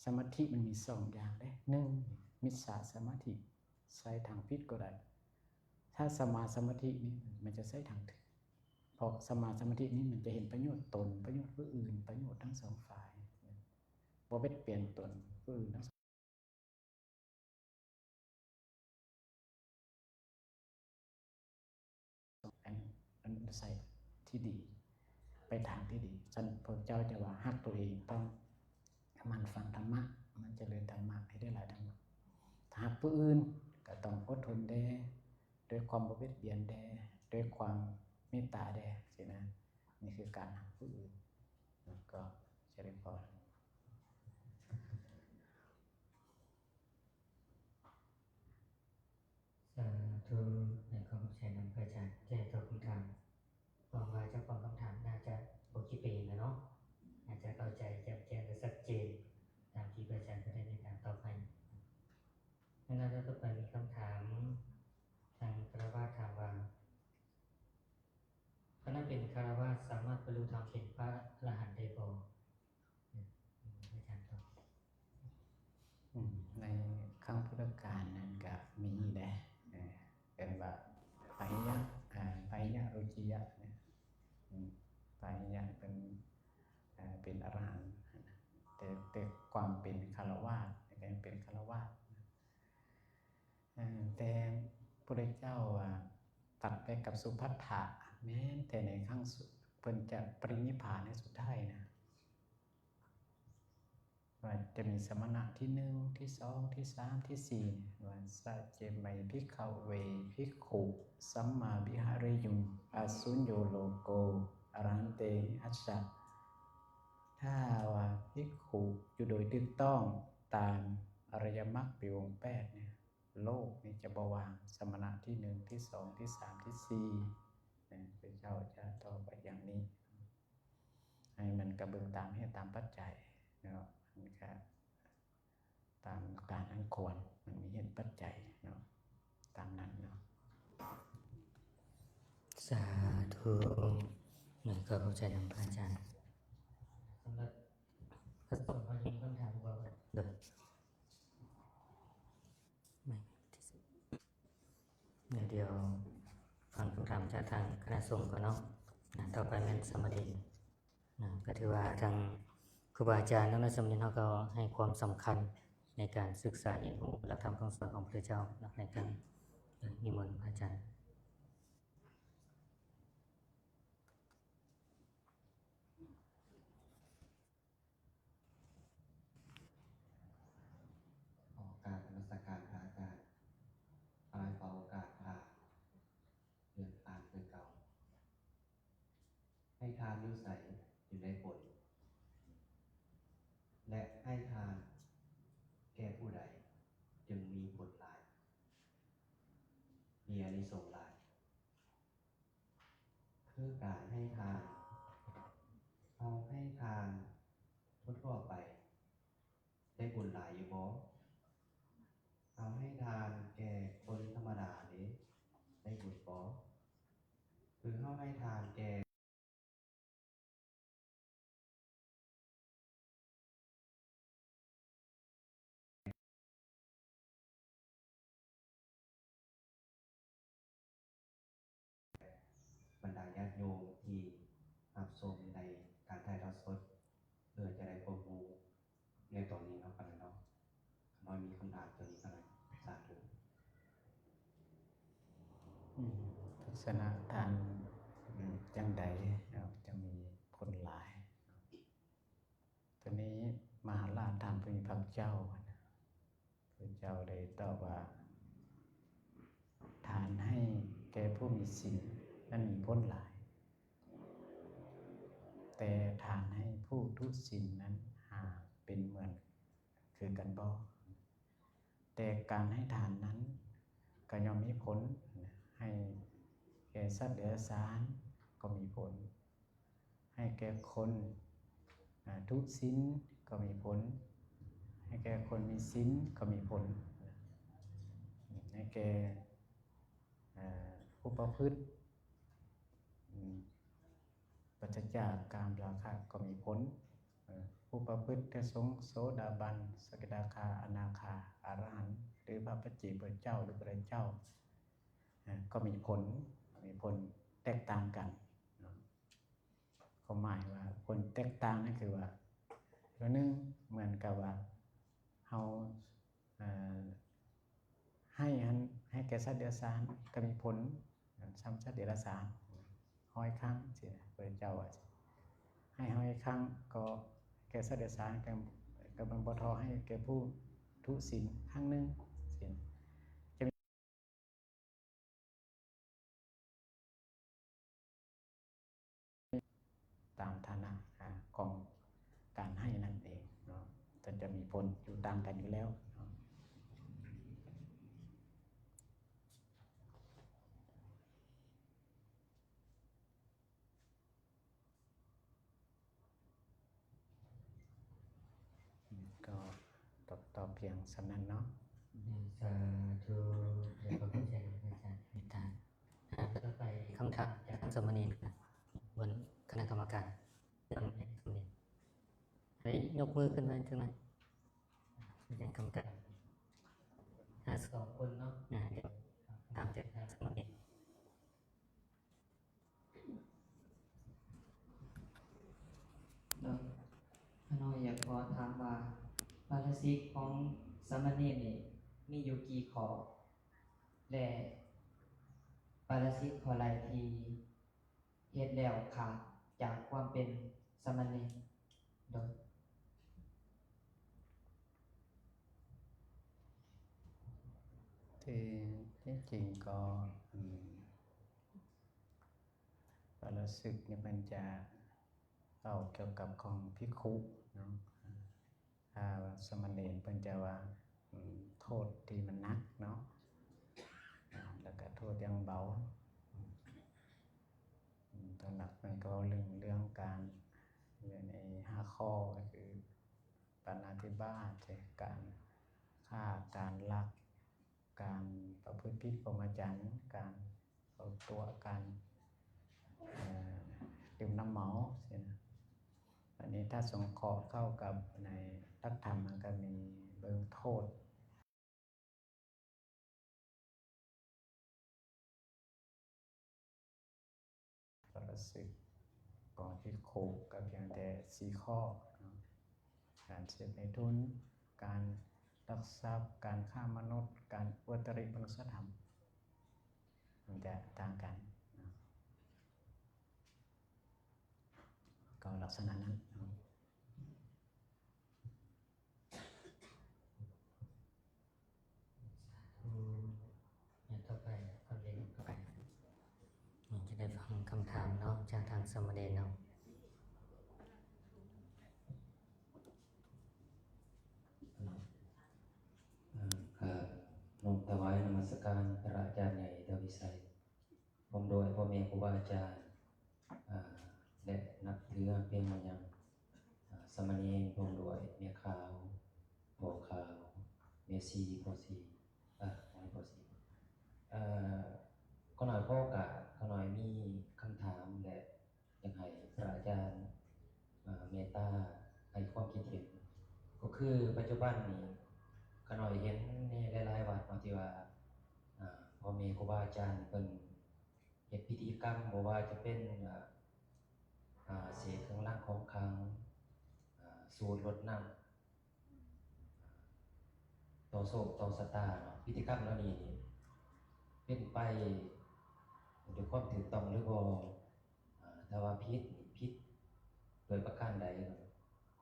ສະມາທິມັນມີສອງຢ່າງເດ້ ໜຶ່ງ ມິດສາສະມາທິ ໃຊ້ທາງຜິດກໍໄດ້ ຖ້າສຳມາສະມາທິນີ້ມັນຈະໃຊ້ທາງຖືກ ເພາະສຳມາສະມາທິນີ້ມັນຈະເຫັນປະໂຫຍດຕົນ ປະໂຫຍດຜູ້ອື່ນ ປະໂຫຍດທັງສອງຝ່າຍ ບໍ່ເບັດບຽນຕົນຜູ້ອື່ນທັງສອງ ອັນ ອັນໃຊ້ທີ່ດີ ໄປທາງທີ່ດີ. ຊັ້ນພວກເຈົ້າຈະວ່າຮັກຕົວເອງ ຕ້ອງໝັ່ນຟັງທຳມະ ໝັ່ນຈະເລີນທຳມະ ໃຫ້ໄດ້ຫຼາຍທຳມະ. ຖ້າຮັກຜູ້ອື່ນກໍຕ້ອງອົດທົນແດ່ ດ້ວຍຄວາມບໍ່ບຽດບຽນແດ່ ດ້ວຍຄວາມເມດຕາແດ່ ຊີ້ນະ. ນີ້ຄືການຮັກຜູ້ອື່ນ. ແລ້ວກໍຈະໄດ້ພໍ. ສາທຸ ແລະ ຂໍຂອບໃຈນຳພະອາຈານທີ່ໃຫ້ຕອບຄຳຖາມ. ຫວັງວ່າເຈົ້າຂອງຄຳຖາມໜ້າຈະບໍ່ຄິດໄປເອງແລ້ວເນາະ ອາດຈະເຂົ້າໃຈແຈ່ມແຈ້ງ ແລະ ຊັດເຈນ ຕາມທີ່ພະອາຈານເພິ່ນໄດ້ມີການຕອບໃຫ້. ໃນລຳດັບຕໍ່ໄປມີຄຳຖາມ ທາງຄາລະວາດຖາມວ່າ ຄະນະເປັນຄາລະວາດສາມາດບັນລຸທຳເປັນພະອະລະຫັນໄດ້ບໍ່? ອາຈານຕອບ. ອືມ ໃນຄັ້ງພຸດທະການນັ້ນກະມີແດ່ ເອີ ເອີ້ນວ່າ ປາຫິຍະ ອາ ປາຫິຍະ ໂລກິຍະ ອາ ປາຫິຍະເປັນ ອາ ເປັນອະລະຫັນ ແຕ່ ແຕ່ຄວາມເປັນຄາລະວາດ ກໍຍັງເປັນຄາລະວາດ. ເອີ ແຕ່ພະພຸດທະເຈົ້າ ອາ ຕັດໄປກັບສຸພັດຖະ ແມ່ນແຕ່ໃນຄັ້ງສຸ ເພິ່ນຈະປະລິນິບພານໃນສຸດທ້າຍນະ ວ່າຈະມີສະມະນະທີໜຶ່ງ ທີສອງ ທີສາມ ທີສີ່ ວ່າ ສັດເຈໄມ ພິກຂະເວ ພິກຂຸ ສັມມາວິຫາເຣຍຸງ ອະສຸນໂຍໂລໂກ ອະລະຫັນເຕ ອັດສະ. ຖ້າວ່າພິກຂຸຢູ່ໂດຍຖືກຕ້ອງຕາມອະລິຍະມັກ ປີວົງແປດນີ້ ໂລກນີ້ຈະບໍ່ວ່າງສະມະນະທີໜຶ່ງ ທີສອງ ທີສາມ ທີສີ່ ນະ ພະເຈົ້າຈະຕອບໄວ້ຢ່າງນີ້ ໃຫ້ມັນກະເບິ່ງຕາມເຫດຕາມປັດໄຈເນາະ ມັນກະຕາມການອັນຄວນ ມັນມີເຫດປັດໄຈເນາະ ຕາມນັ້ນເນາະ. ສາທຸ ແມ່ນ ກໍເຂົ້າໃຈນຳພະອາຈານ. ສຳລັບພະສົງເຮົາຍັງມີຄຳຖາມບໍ່? ໂດຍ. ແມ່ນ ດຽວຟັງຄຳຖາມຈາກທາງຄະນະສົງກ່ອນເນາະ. ຕໍ່ໄປແມ່ນສາມະເນນ. ນະ ກໍຖືວ່າທາງຄູບາອາຈານ ແລະ ສາມະເນນເຮົາກໍໃຫ້ຄວາມສຳຄັນໃນການສຶກສາຮຽນຮູ້ຫຼັກທຳຄຳສອນຂອງພະເຈົ້າເນາະ ໃນການ ເອີ ນິມົນພະອາຈານ. ຂໍກາບນະມັດສະການພະອາຈານ. ຂໍໃຫ້ຂໍໂອກາດພາເດີນທາງຄືເກົ່າ. ໃຫ້ທານຢູ່ໃສຈຶ່ງໄດ້ຜົນ ແລະ ໃຫ້ທານແກ່ຜູ້ໃດຈຶ່ງມີຜົນຫຼາຍ ມີອານິສົງຫຼາຍ? ຄືການໃຫ້ທານ. ເຮົາໃຫ້ທານທົ່ວໆໄປ ໄດ້ບຸນຫຼາຍຢູ່ບໍ່? ເຮົາໃຫ້ທານແກ່ຄົນທຳມະດາເດ ໄດ້ບຸນບໍ່? ຄືເຮົາໃຫ້ທານແກ່ ບັນດາຍາດໂຍມທີ່ຮັບຊົມໃນການຖ່າຍທອດສົດ ເພື່ອຈະໄດ້ຄວາມຮູ້ໃນຕອນນີ້ເນາະ ຂ້ານ້ອຍເນາະ. ຂ້ານ້ອຍມີຄຳຖາມຕົວນີ້ ຂ້ານ້ອຍ. ສາທຸ. ອືມ ພະ ສະນະທານ ອືມ ຈັ່ງໃດເນາະ ຈະມີຜົນຫຼາຍເນາະ? ໂຕນີ້ມະຫາລາດທ່ານຜູ້ມີພະພາກເຈົ້າ ພະເຈົ້າໄດ້ຕອບວ່າ ທານໃຫ້ແກ່ຜູ້ມີສິນນັ້ນມີຜົນຫຼາຍ, ແຕ່ທານໃຫ້ຜູ້ທຸສິນນັ້ນຫາເປັນເໝືອນຄືກັນບໍ່? ແຕ່ການໃຫ້ທານນັ້ນກໍຍ່ອມມີຜົນ, ໃຫ້ແກ່ສັດເດຍລະສານກໍມີຜົນ, ໃຫ້ແກ່ຄົນ ອາ ທຸສິນກໍມີຜົນ, ໃຫ້ແກ່ຄົນມີສິນກໍມີຜົນ, ໃຫ້ແກ່ ອາ ຜູ້ປະພຶດ ອາ ປາສະຈາກກາມລາຄະກໍມີຜົນ, ເອີ ຜູ້ປະພຶດແຕ່ສົງ ໂສດາບັນ ສະກິດາຄາ ອະນາຄາ ອະລະຫັນ ຫຼື ພະປັດເຈກພຸດທະເຈົ້າ ຫຼື ພະພຸດທະເຈົ້າ ເອີ ກໍມີຜົນ, ມີຜົນແຕກຕ່າງກັນເນາະ. ຄວາມໝາຍວ່າຜົນແຕກຕ່າງນັ້ນຄືວ່າ ຕົວໜຶ່ງເໝືອນກັບວ່າເຮົາ ເອີ ໃຫ້ຫັ້ນ ໃຫ້ແກ່ສັດເດຍລະສານກໍມີຜົນສ່ຳສັດເດຍລະສານຮ້ອຍຄັ້ງຊີ້ນະ, ພະເຈົ້າວ່າ ໃຫ້ຮ້ອຍຄັ້ງກໍແກ່ສັດເດຍລະສານ ກໍ ກໍມັນບໍ່ທໍ່ໃຫ້ແກ່ຜູ້ທຸສິນຄັ້ງໜຶ່ງຊີ້ນະ. ຕາມຖານະ ອາ ຂອງການໃຫ້ນັ້ນເອງເນາະ, ກໍຈະມີຜົນຢູ່ຕ່າງກັນຢູ່ແລ້ວເນາະ. ກໍຕອບ ຕອບພຽງສ່ຳນັ້ນເນາະ. ສາທຸ ຂອບໃຈອາຈານເມດຕາ. ຕໍ່ໄປຄຳຖາມຈາກສາມະເນນ ບົນຄະນະກຳມະການ ໃຫ້ຍົກມືຂຶ້ນມາຈັກໜ້ອຍ ກຳມະການ ຫ້າ ສອງຄົນເນາະ. ອາ ຖາມຈາກສາມະເນນ. ໂດຍ ຂ້ານ້ອຍຢາກຂໍຖາມວ່າ ປາລາຊິກຂອງສາມະເນນນີ້ມີຢູ່ກີ່ຂໍ້ ແລະ ປາລາຊິກຂໍ້ໃດທີ່ເຮັດແລ້ວຂາດຈາກຄວາມເປັນສາມະເນນ? ໂດຍ ທີ່ ທີ່ຈິງກໍ ອືມ ປາລາຊິກນີ້ເພິ່ນຈະເວົ້າກ່ຽວກັບຂອງພິກຂຸເນາະ, ຖ້າວ່າສາມະເນນເພິ່ນຈະວ່າ ອືມ ໂທດທີ່ມັນໜັກເນາະ, ແລ້ວກະໂທດຢ່າງເບົາ. ອືມ ໂທດໜັກເພິ່ນກໍເວົ້າເລື່ອງ ເລື່ອງການ ໃນຫ້າຂໍ້ ກໍຄືປານາທິບາດ ການຂ້າ ການລັກ ການປະພຶດຜິດພົມມະຈັນ, ການເອົາຕົວະ ການ ເອີ ດື່ມນ້ຳເມົາຊີ້ນະ. ອັນນີ້ຖ້າສົງເຄາະເຂົ້າກັບໃນຫຼັກທຳ ມັນກໍມີເບິ່ງໂທດ ປາລາຊິກຂອງພິກຂຸກໍພຽງແຕ່ສີ່ຂໍ້ເນາະ, ການເສບໃນທຶນ, ການລັກຊັບ, ການຄ້າມະນຸດ, ການອຸດຕະລິມະນຸດສະທຳ ມັນຈະຕ່າງກັນເນາະ, ກໍລັກສະນະນັ້ນເນາະ. ສາທຸ. ແມ່ນ ຕໍ່ໄປ ຄຳເດັນຕໍ່ໄປ ຈະໄດ້ຟັງຄຳຖາມເນາະ ຈາກທາງສາມະເນນເນາະ. ເອີ ກາບນ້ອມຖວາຍນະມັດສະການພະອາຈານໃຫຍ່ທະວີໄຊ ພ້ອມດ້ວຍພໍ່ແມ່ຄູບາອາຈານ ອາ ແລະ ນັບຖືຮັກແພງມາຍັງ ອາ ສາມະເນນ ພ້ອມດ້ວຍແມ່ຂາວ ພໍ່ຂາວ ແມ່ຊີ ພໍ່ຊີ ອາ ພໍ່ຊີ ເອີ ຂໍໜ້ອຍຂໍໂອກາດ, ຂໍໜ້ອຍມີຄຳຖາມ ແລະ ຢາກໃຫ້ພະອາຈານ ອາ ເມດຕາໃຫ້ຄວາມຄິດເຫັນ, ກໍຄືປັດຈຸບັນນີ້ ຂ້ານ້ອຍເຫັນໃນຫຼາຍໆວັດເນາະ ທີ່ວ່າ ອາ ພໍ່ແມ່ຄູບາອາຈານເພິ່ນເຮັດພິທີກຳ ບໍ່ວ່າຈະເປັນ ອາ ອາ ເສກເຄື່ອງລາງຂອງຂລັງ, ອາ ສູດລົດນ້ຳ ຕໍ່ໂຊກຕໍ່ຊະຕາເນາະ, ພິທີກຳເຫຼົ່ານີ້ນີ້ເປັນໄປ ດ້ວຍຄວາມຖືກຕ້ອງຫຼືບໍ່? ອາ ຖ້າວ່າຜິດ ຜິດໂດຍປະການໃດ,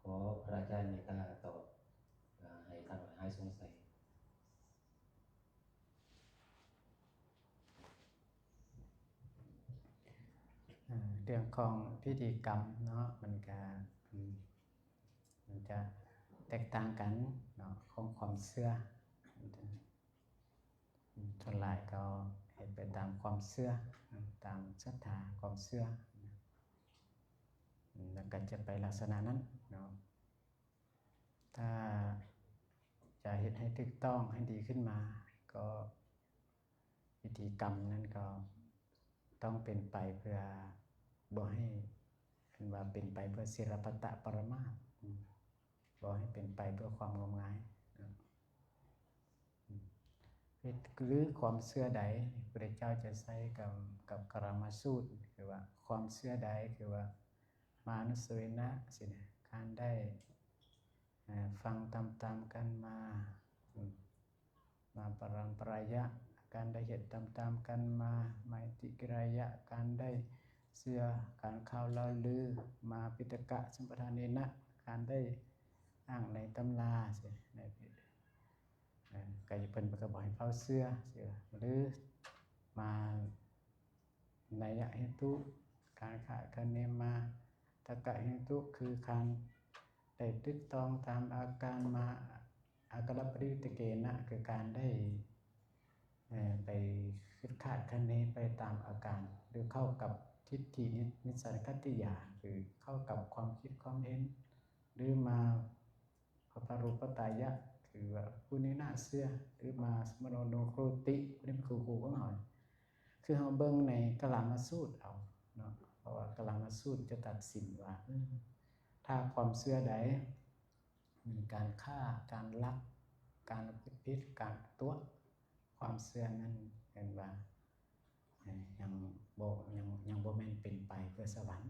ຂໍພະອາຈານເມດຕາຕອບ ອາ ໃຫ້ຂ້ານ້ອຍຫາຍສົງໄສ. ເອີ ເລື່ອງຂອງພິທີກຳເນາະ ມັນກະ ອືມ ມັນຈະແຕກຕ່າງກັນເນາະ ຂອງຄວາມເຊື່ອ. ອືມ ສ່ວນຫຼາຍກໍເຮັດໄປຕາມຄວາມເຊື່ອ ຕາມສັດທາຄວາມເຊື່ອ ອືມ ແລ້ວກໍຈະໄປລັກສະນະນັ້ນເນາະ. ຖ້າຈະເຮັດໃຫ້ຖືກຕ້ອງ ໃຫ້ດີຂຶ້ນມາ ກໍພິທີກຳນັ້ນກໍຕ້ອງເປັນໄປເພື່ອບໍ່ໃຫ້ ເອີ້ນວ່າເປັນໄປເພື່ອສິລະປະຕະປະລະມາດ ອືມ ບໍ່ໃຫ້ເປັນໄປເພື່ອຄວາມງົມງາຍເນາະ. ອືມ ເຮັດ ຫຼື ຄວາມເຊື່ອໃດ ພະພຸດທະເຈົ້າຈະໃຊ້ກັບ ກັບກາລະມະສູດ ຄືວ່າຄວາມເຊື່ອໃດ ຄືວ່າມານຸສະເວນະ ຊີ້ນະ ການໄດ້ ເອີ ຟັງຕາມໆກັນມາ ອືມ ມາປະລຳປະລາຍະ ການໄດ້ເຮັດຕາມໆກັນມາ ໄມຕິກິລາຍະ ການໄດ້ເຊື່ອ ການຂ່າວລາວລື ມາປິດຕະກະສຳປະທາເນນະ ການໄດ້ອ້າງໃນຕຳລາ ໃນ ເອີ ກໍເພິ່ນກໍບອກໃຫ້ເຝົ້າເຊື່ອ ເຊື່ອ ຫຼື ມາ ໄນຍະເຫຕຸ ການຄາດຄະເນມາ ຕັກກະເຫຕຸ ຄືການໄດ້ຕຶກຕອງຕາມອາການມາ ອາກາລະປະຕິເຕເກນະ ຄືການໄດ້ ເອີ ໄປຄິດຄາດຄະເນໄປຕາມອາການ ຫຼື ເຂົ້າກັບທິດຖິນິ ນິສສານະຄະຕິຍານ ຄືເຂົ້າກັບຄວາມຄິດຄວາມເຫັນ ຫຼື ມາ ພະປະໂລປະຕາຍະ ຄືວ່າຜູ້ນີ້ໜ້າເຊື່ອ ຫຼື ມາສະມະໂນໂນໂຄຕິ ຜູ້ນີ້ເປັນຄູ່ຄູ່ຂອງເຮົາ ຄືເຮົາເບິ່ງໃນກາລາມະສູດເອົາເນາະ ເພາະວ່າກາລາມະສູດຈະຕັດສິນວ່າ ເອີ ຖ້າຄວາມເຊື່ອໃດມີການຂ້າ ການລັກ ການປະພຶດຜິດ ການຕົວະ ຄວາມເຊື່ອນັ້ນເອີ້ນວ່າ ເອີ ຍັງບໍ່ ຍັງ ຍັງບໍ່ແມ່ນເປັນໄປເພື່ອສະຫວັນ.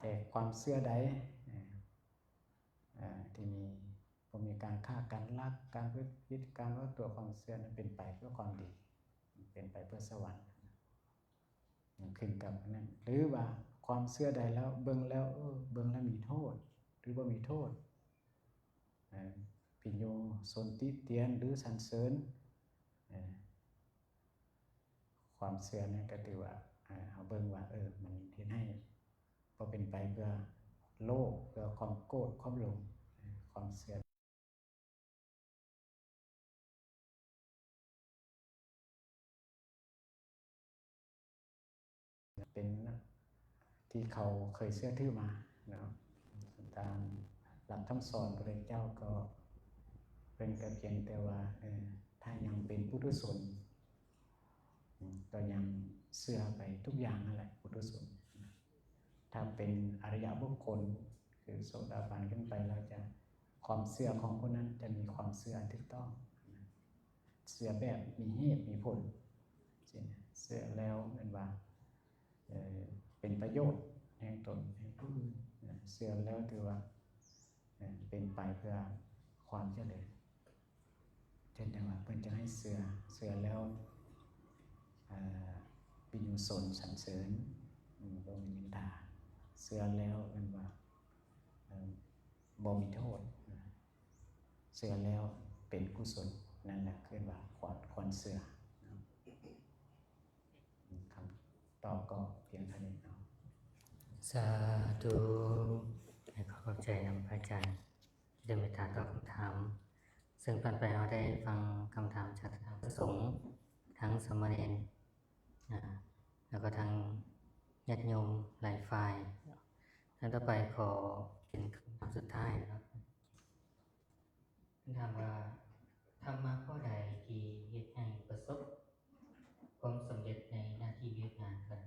ແຕ່ຄວາມເຊື່ອໃດ ເອີ ທີ່ມີ ບໍ່ມີການຂ້າ ການລັກ ການປະພຶດຜິດ ການເວົ້າຕົວະ ຄວາມເຊື່ອນັ້ນເປັນໄປເພື່ອຄວາມດີ ເປັນໄປເພື່ອສະຫວັນ ຂຶ້ນກັບອັນນັ້ນ ຫຼືວ່າຄວາມເຊື່ອໃດແລ້ວ ເບິ່ງແລ້ວ ເອີ ເບິ່ງແລ້ວມີໂທດ ຫຼືບໍ່ມີໂທດ ເອີ ປິໂຍຊົມ ຕິຕຽນ ຫຼືສັນເສີນ ເອີ ຄວາມເຊື່ອນັ້ນກໍຖືວ່າ ເອີ ເຮົາເບິ່ງວ່າ ເອີ ມັນເຮັດໃຫ້ບໍ່ເປັນໄປເພື່ອໂລບ ເພື່ອຄວາມໂກດ ຄວາມຫຼົງ ເອີ ຄວາມເຊື່ອ ເປັນທີ່ເຂົາເຄີຍເຊື່ອຖືມາເນາະ ຕາມຫຼັກຄຳສອນພະເຈົ້າກໍເພິ່ນກໍພຽງແຕ່ວ່າ ເອີ ຖ້າຍັງເປັນປຸຖຸຊົນ ອືມ ກໍຍັງເຊື່ອໄປທຸກຢ່າງນັ້ນແຫຼະ ປຸຖຸຊົນ. ຖ້າເປັນອະລິຍະບຸກຄົນ ຄືໂສດາບັນຂຶ້ນໄປແລ້ວ ຈະ ຄວາມເຊື່ອຂອງຜູ້ນັ້ນຈະມີຄວາມເຊື່ອອັນຖືກຕ້ອງ ເຊື່ອແບບມີເຫດມີຜົນ ຊີ້ນະ ເຊື່ອແລ້ວແມ່ນວ່າ ເອີ ເປັນປະໂຫຍດແຫ່ງຕົນແຫ່ງຜູ້ອື່ນນະ ເຊື່ອແລ້ວຖືວ່າ ເອີ ເປັນໄປເພື່ອຄວາມຈະເລີນ. ເຊັ່ນຈັ່ງວ່າເພິ່ນຈະໃຫ້ເຊື່ອ ເຊື່ອແລ້ວ ເອີ ປິໂຍຊົມສັນເສີນ ອືມ ບໍ່ມີນິນທາ ເຊື່ອແລ້ວແມ່ນວ່າ ເອີ ບໍ່ມີໂທດນະ ເຊື່ອແລ້ວເປັນກຸສົນ ນັ້ນແຫຼະເອີ້ນວ່າຄວນ ຄວນເຊື່ອເນາະ. ຄຳຕອບກໍພຽງເທົ່ານີ້ເນາະ. ສາທຸ ຂໍຂອບໃຈນຳພະອາຈານ ທີ່ໄດ້ເມດຕາຕອບຄຳຖາມ ເຊິ່ງຜ່ານໄປເຮົາໄດ້ຟັງຄຳຖາມຈາກທາງພະສົງ ທັງສາມະເນນ ອາ ແລ້ວກໍທັງຍາດໂຍມຫຼາຍຝ່າຍ. ທ່ານຕໍ່ໄປຂໍເປັນຄຳຖາມສຸດທ້າຍນະ ເພິ່ນຖາມວ່າ ທຳມະຂໍ້ໃດທີ່ເຮັດໃຫ້ປະສົບຄວາມສຳເລັດໃນໜ້າທີ່ວຽກງານ? ເອີ ອ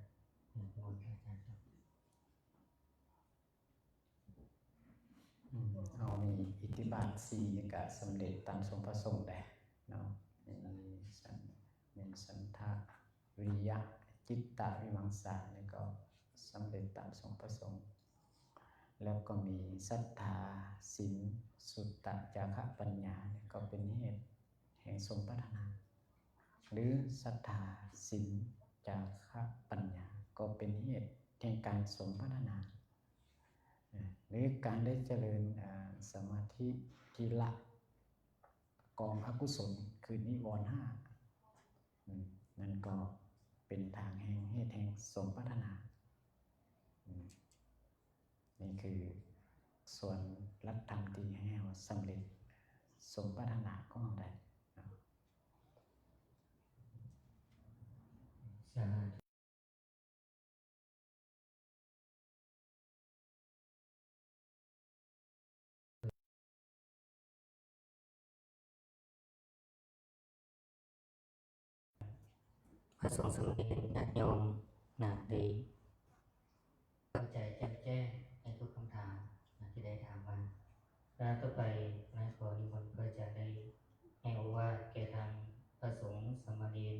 ືມ ເຮົາມີອິດທິບາດສີ່ນີ້ກະສຳເລັດຕາມສົມປະສົງໄດ໋ເນາະ ມີສັນ ມີສັນທະ ວິລິຍະ ຈິດຕະ ວິມັງສາ ນີ້ກໍສຳເລັດຕາມສົມປະສົງ ແລ້ວກໍມີສັດທາ ສິນ ສຸດຕະ ຈາຄະ ປັນຍາ ນີ້ກໍເປັນເຫດແຫ່ງສົມປາດຖະໜາ. ຫຼືສັດທາ, ສິນ, ຈາຄະ, ປັນຍາ ກໍເປັນເຫດແຫ່ງການສົມປາດຖະໜາ ຫຼືການໄດ້ຈະເລີນ ອາ ສະມາທິທີ່ລະກອງອະກຸສົນ ຄືນິວອນຫ້າ ນັ້ນກໍເປັນທາງແຫ່ງເຫດແຫ່ງສົມປາດຖະໜາ. ນີ້ຄືສ່ວນຫຼັກທຳທີ່ໃຫ້ເຮົາສຳເລັດສົມປາດຖະໜາຂອງເຮົາໄດ້ເນາະ. ສາທຸ. ພະສົງສາມະເນນ ຍາດໂຍມນະ ໄດ້ເຂົ້າໃຈແຈ່ມແຈ້ງໃນທຸກຄຳຖາມນະທີ່ໄດ້ຖາມມາ. ລະຕໍ່ໄປນະ ຂໍນິມົນພະອາຈານໄດ້ໃຫ້ໂອວາດແກ່ທາງພະສົງສາມະເນນ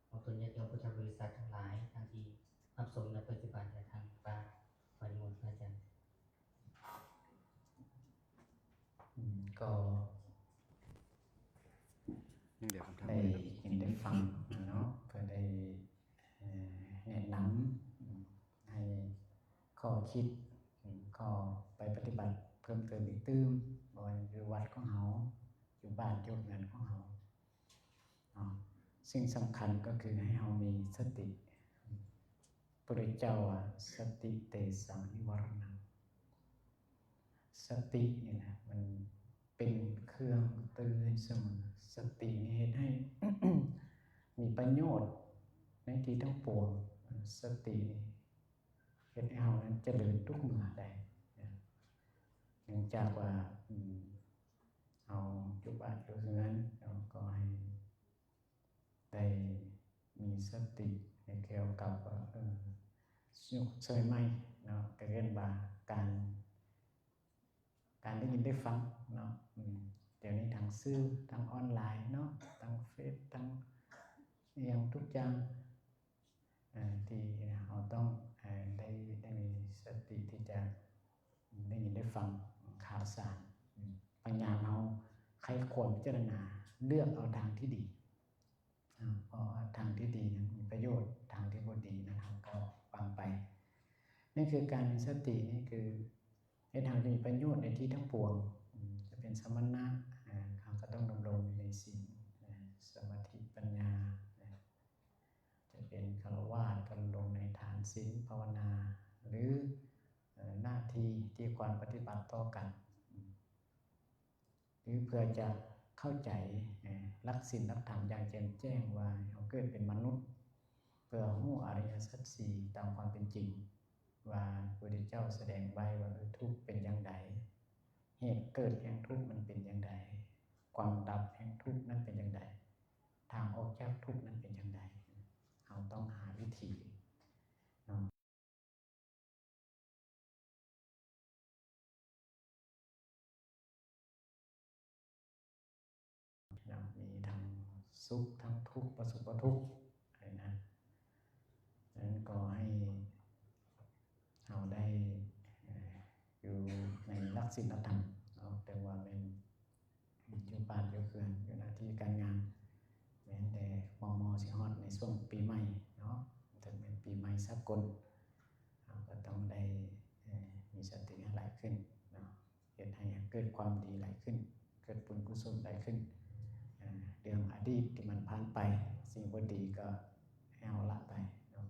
ຮວມທັງຍາດໂຍມພຸດທະບໍລິສັດທັງຫຼາຍ ທັງທີ່ຮັບຊົມໃນປັດຈຸບັນ ແລະ ທາງບ້ານ. ຂໍນິມົນພະອາຈານ. ອືມ ກໍ ຍັງເຫຼືອຄຳຖາມ ໄດ້ຍິນໄດ້ຟັງເນາະ ເພື່ອໄດ້ ເອີ ແນະນຳໃຫ້ຂໍ້ຄິດ ຂໍ້ໄປປະຕິບັດເພີ່ມເຕີມອີກຕື່ມ ບໍ່ວ່າຢູ່ວັດຂອງເຮົາ ຢູ່ບ້ານຢູ່ເຮືອນຂອງເຮົາເນາະ. ສິ່ງສຳຄັນກໍຄືໃຫ້ເຮົາມີສະຕິ. ພະພຸດທະເຈົ້າວ່າ ສະຕິເຕສານິວະຣະນັງ ສະຕິນີ້ນະ ມັນເປັນເຄື່ອງເຕືອນສະເໝີ. ສະຕິນີ້ເຮັດໃຫ້ມີປະໂຫຍດໃນທີ່ທັງປວງ. ສະຕິນີ້ເຮັດໃຫ້ເຮົານັ້ນຈະເລີນທຸກເມື່ອໄດ້. ເນື່ອງຈາກວ່າ ເຮົາຢູ່ບ້ານຢູ່ເຮືອນເນາະ ກໍໃຫ້ໄດ້ມີສະຕິໃນກ່ຽວກັບວ່າ ເອີ ຍຸກສະໄໝໃໝ່ເນາະ ກໍເອີ້ນວ່າການ ການໄດ້ຍິນໄດ້ຟັງເນາະ. ອືມ ດຽວນີ້ທາງສື່ ທາງອອນລາຍເນາະ ທາງເຟສ ທາງອີ່ຫຍັງທຸກຢ່າງ ເອີ ທີ່ເຮົາຕ້ອງ ເອີ ໄດ້ ໄດ້ມີສະຕິທີ່ຈະໄດ້ຍິນໄດ້ຟັງຂ່າວສານ. ອືມ ພະຍາຍາມເຮົາໄຂ້ຄວນພິຈາລະນາ ເລືອກເອົາທາງທີ່ດີ. ເພາະວ່າທາງທີ່ດີນັ້ນມີປະໂຫຍດ ທາງທີ່ບໍ່ດີນັ້ນເຮົາກໍວາງໄປ. ນີ້ຄືການມີສະຕິນີ້ຄືເຮັດໃຫ້ເຮົາມີປະໂຫຍດໃນທີ່ທັງປວງ. ຈະເປັນສະມະນະ ເຮົາກໍຕ້ອງດຳລົງຢູ່ໃນສິນ ສະມາທິ ປັນຍາ. ຈະເປັນຄາລະວາດ ກໍລົງໃນທານ ສິນ ພາວະນາ ຫຼື ເອີ ໜ້າທີ່ທີ່ຄວນປະຕິບັດຕໍ່ກັນ ຫຼືເພື່ອຈະເຂົ້າໃຈ ເອີ ຫຼັກສິນຫຼັກທຳຢ່າງແຈ່ມແຈ້ງວ່າເຮົາເກີດເປັນມະນຸດ ເພື່ອຮູ້ອະລິຍະສັດສີ່ຕາມຄວາມເປັນຈິງ ວ່າພະພຸດທະເຈົ້າສະແດງໄວ້ວ່າ ເອີ ທຸກເປັນຢ່າງໃດ, ເຫດເກີດແຫ່ງທຸກມັນເປັນຢ່າງໃດ, ຄວາມດັບແຫ່ງທຸກນັ້ນເປັນຢ່າງໃດ, ທາງອອກຈາກທຸກນັ້ນເປັນຢ່າງໃດ. ເຮົາຕ້ອງຫາວິທີເນາະ. ເນາະ ມີທັງສຸກທັງທຸກ ປະສຸກປະທຸກ ຫັ້ນນະ. ສະນັ້ນກໍໃຫ້ເຮົາໄດ້ ເອີ ຢູ່ໃນຫຼັກສິນລະທຳເນາະ ແຕ່ວ່າແມ່ນ ຢູ່ບ້ານຢູ່ເຮືອນ ຢູ່ໜ້າທີ່ການງານ ແມ່ນແຕ່ມໍ່ໆຊິຮອດໃນຊ່ວງປີໃໝ່ເນາະ ເຖິງແມ່ນປີໃໝ່ສາກົນ ເຮົາກໍຕ້ອງໄດ້ ເອີ ມີສະຕິໃຫ້ຫຼາຍຂຶ້ນເນາະ ເຮັດໃຫ້ເກີດຄວາມດີຫຼາຍຂຶ້ນ ເກີດບຸນກຸສົນຫຼາຍຂຶ້ນ. ເອີ ເລື່ອງອະດີດທີ່ມັນຜ່ານໄປ ສິ່ງບໍ່ດີກໍໃຫ້ເຮົາລະໄປເນາ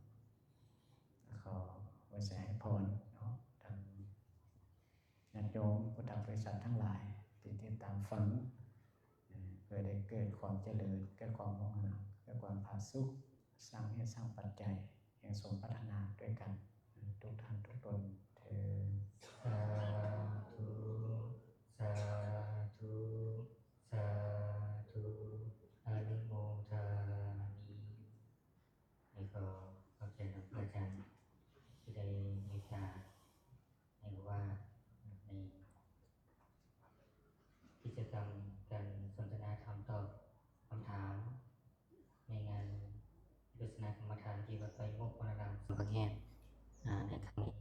ະ. ຂໍອວຍໄຊໃຫ້ພອນເນາະ ທາງ ຍາດໂຍມພຸດທະບໍລິສັດທັງຫຼາຍທີ່ຕິດຕາມຟັງ ເພື່ອໄດ້ເກີດຄວາມຈະເລີນ ເກີດຄວາມໂມທະນາ ເກີດຄວາມຜາສຸກ ສ້າງເຫດສ້າງປັດໄຈແຫ່ງສົມປາດຖະໜາດ້ວຍກັນທຸກທ່ານທຸກຕົນເທີ້ນ. ສາທຸ ສາທຸ ສາທຸ ອະນຸໂມທາມິ. ແລ້ວກໍຂອບໃຈນຳພະອາຈານທີ່ໄດ້ເມດຕາໃຫ້ໂອວາດໃນກິດຈະກຳການສົນທະນາທຳຕອບຄຳຖາມໃນງານວິປັດສະນາກຳມະຖານທີ່ວັດປ່າໂມກຄວນອາຣາມ ສຳພັກແຮງ ອາ ໃນຄັ້ງນີ້.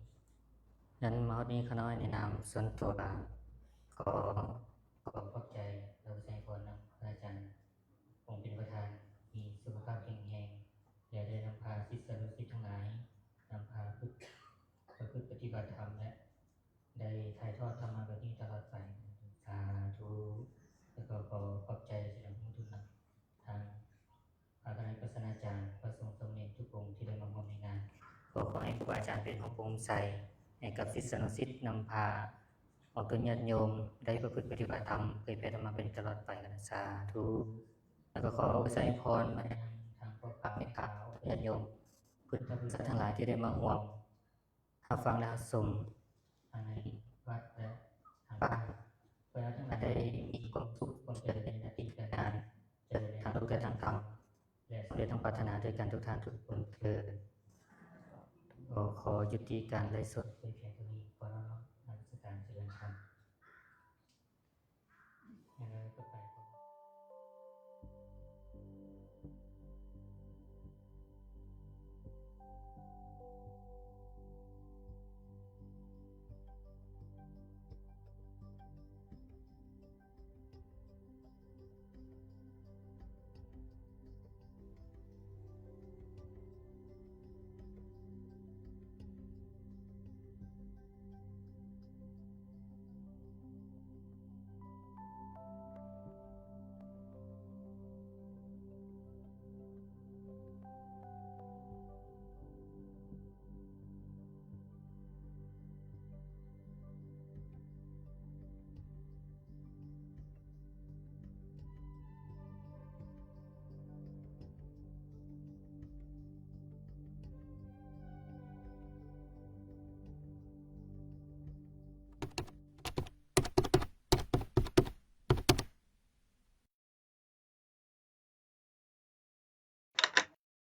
ນັ້ນມາຮອດນີ້ຂ້ານ້ອຍໃນນາມສ່ວນຕົວ ຂໍ ຂໍຂອບໃຈ ແລະ ອວຍໄຊພອນນຳພະອາຈານ ອົງເປັນປະທານ ມີສຸຂະພາບແຂງແຮງ ແລະ ໄດ້ນຳພາສິດສານຸສິດທັງຫຼາຍ ນຳພາປະພຶດປະຕິບັດທຳ ແລະ ໄດ້ຖ່າຍທອດທຳມະແບບນີ້ຕະຫຼອດໄປ. ສາທຸ. ແລ້ວກໍຂໍຂອບໃຈສະໜັບສະໜູນທຸນນຳທາງພະຄະນະວິປັດສະນາຈານ, ພະສົງສາມະເນນທຸກອົງທີ່ໄດ້ມາຮ່ວມໃນງານ. ກໍຂໍໃຫ້ຄູບາອາຈານເປັນຮົ່ມໂພຮົ່ມໄຊໃຫ້ກັບສິດສານຸສິດ, ນຳພາອອກຕົນຍາດໂຍມໄດ້ປະພຶດປະຕິບັດທຳ, ເຜີຍແຜ່ທຳມະແບບນີ້ຕະຫຼອດໄປ. ສາທຸ. ແລ້ວກໍຂໍອວຍໄຊພອນມາຍັງທາງພໍ່ພະແມ່ຂາວ, ຍາດໂຍມພຸດທະບໍລິສັດທັງຫຼາຍທີ່ໄດ້ມາຮ່ວມຮັບຟັງ ແລະ ຮັບຊົມໃນວັດ ແລະ ທາງບ້ານ, ຂໍໃຫ້ທ່ານທັງຫຼາຍໄດ້ມີຄວາມສຸກ, ຄວາມຈະເລີນໃນໜ້າທີ່ການງານ, ຈະເລີນໃນທາງໂລກ ແລະ ທາງທຳ, ແລະ ສຳເລັດດັ່ງປາດຖະໜາດ້ວຍກັນທຸກທ່ານທຸກຄົນເທີ້ນ. ກໍຂໍຍຸຕິການໄລຟ໌ສົດໄວ້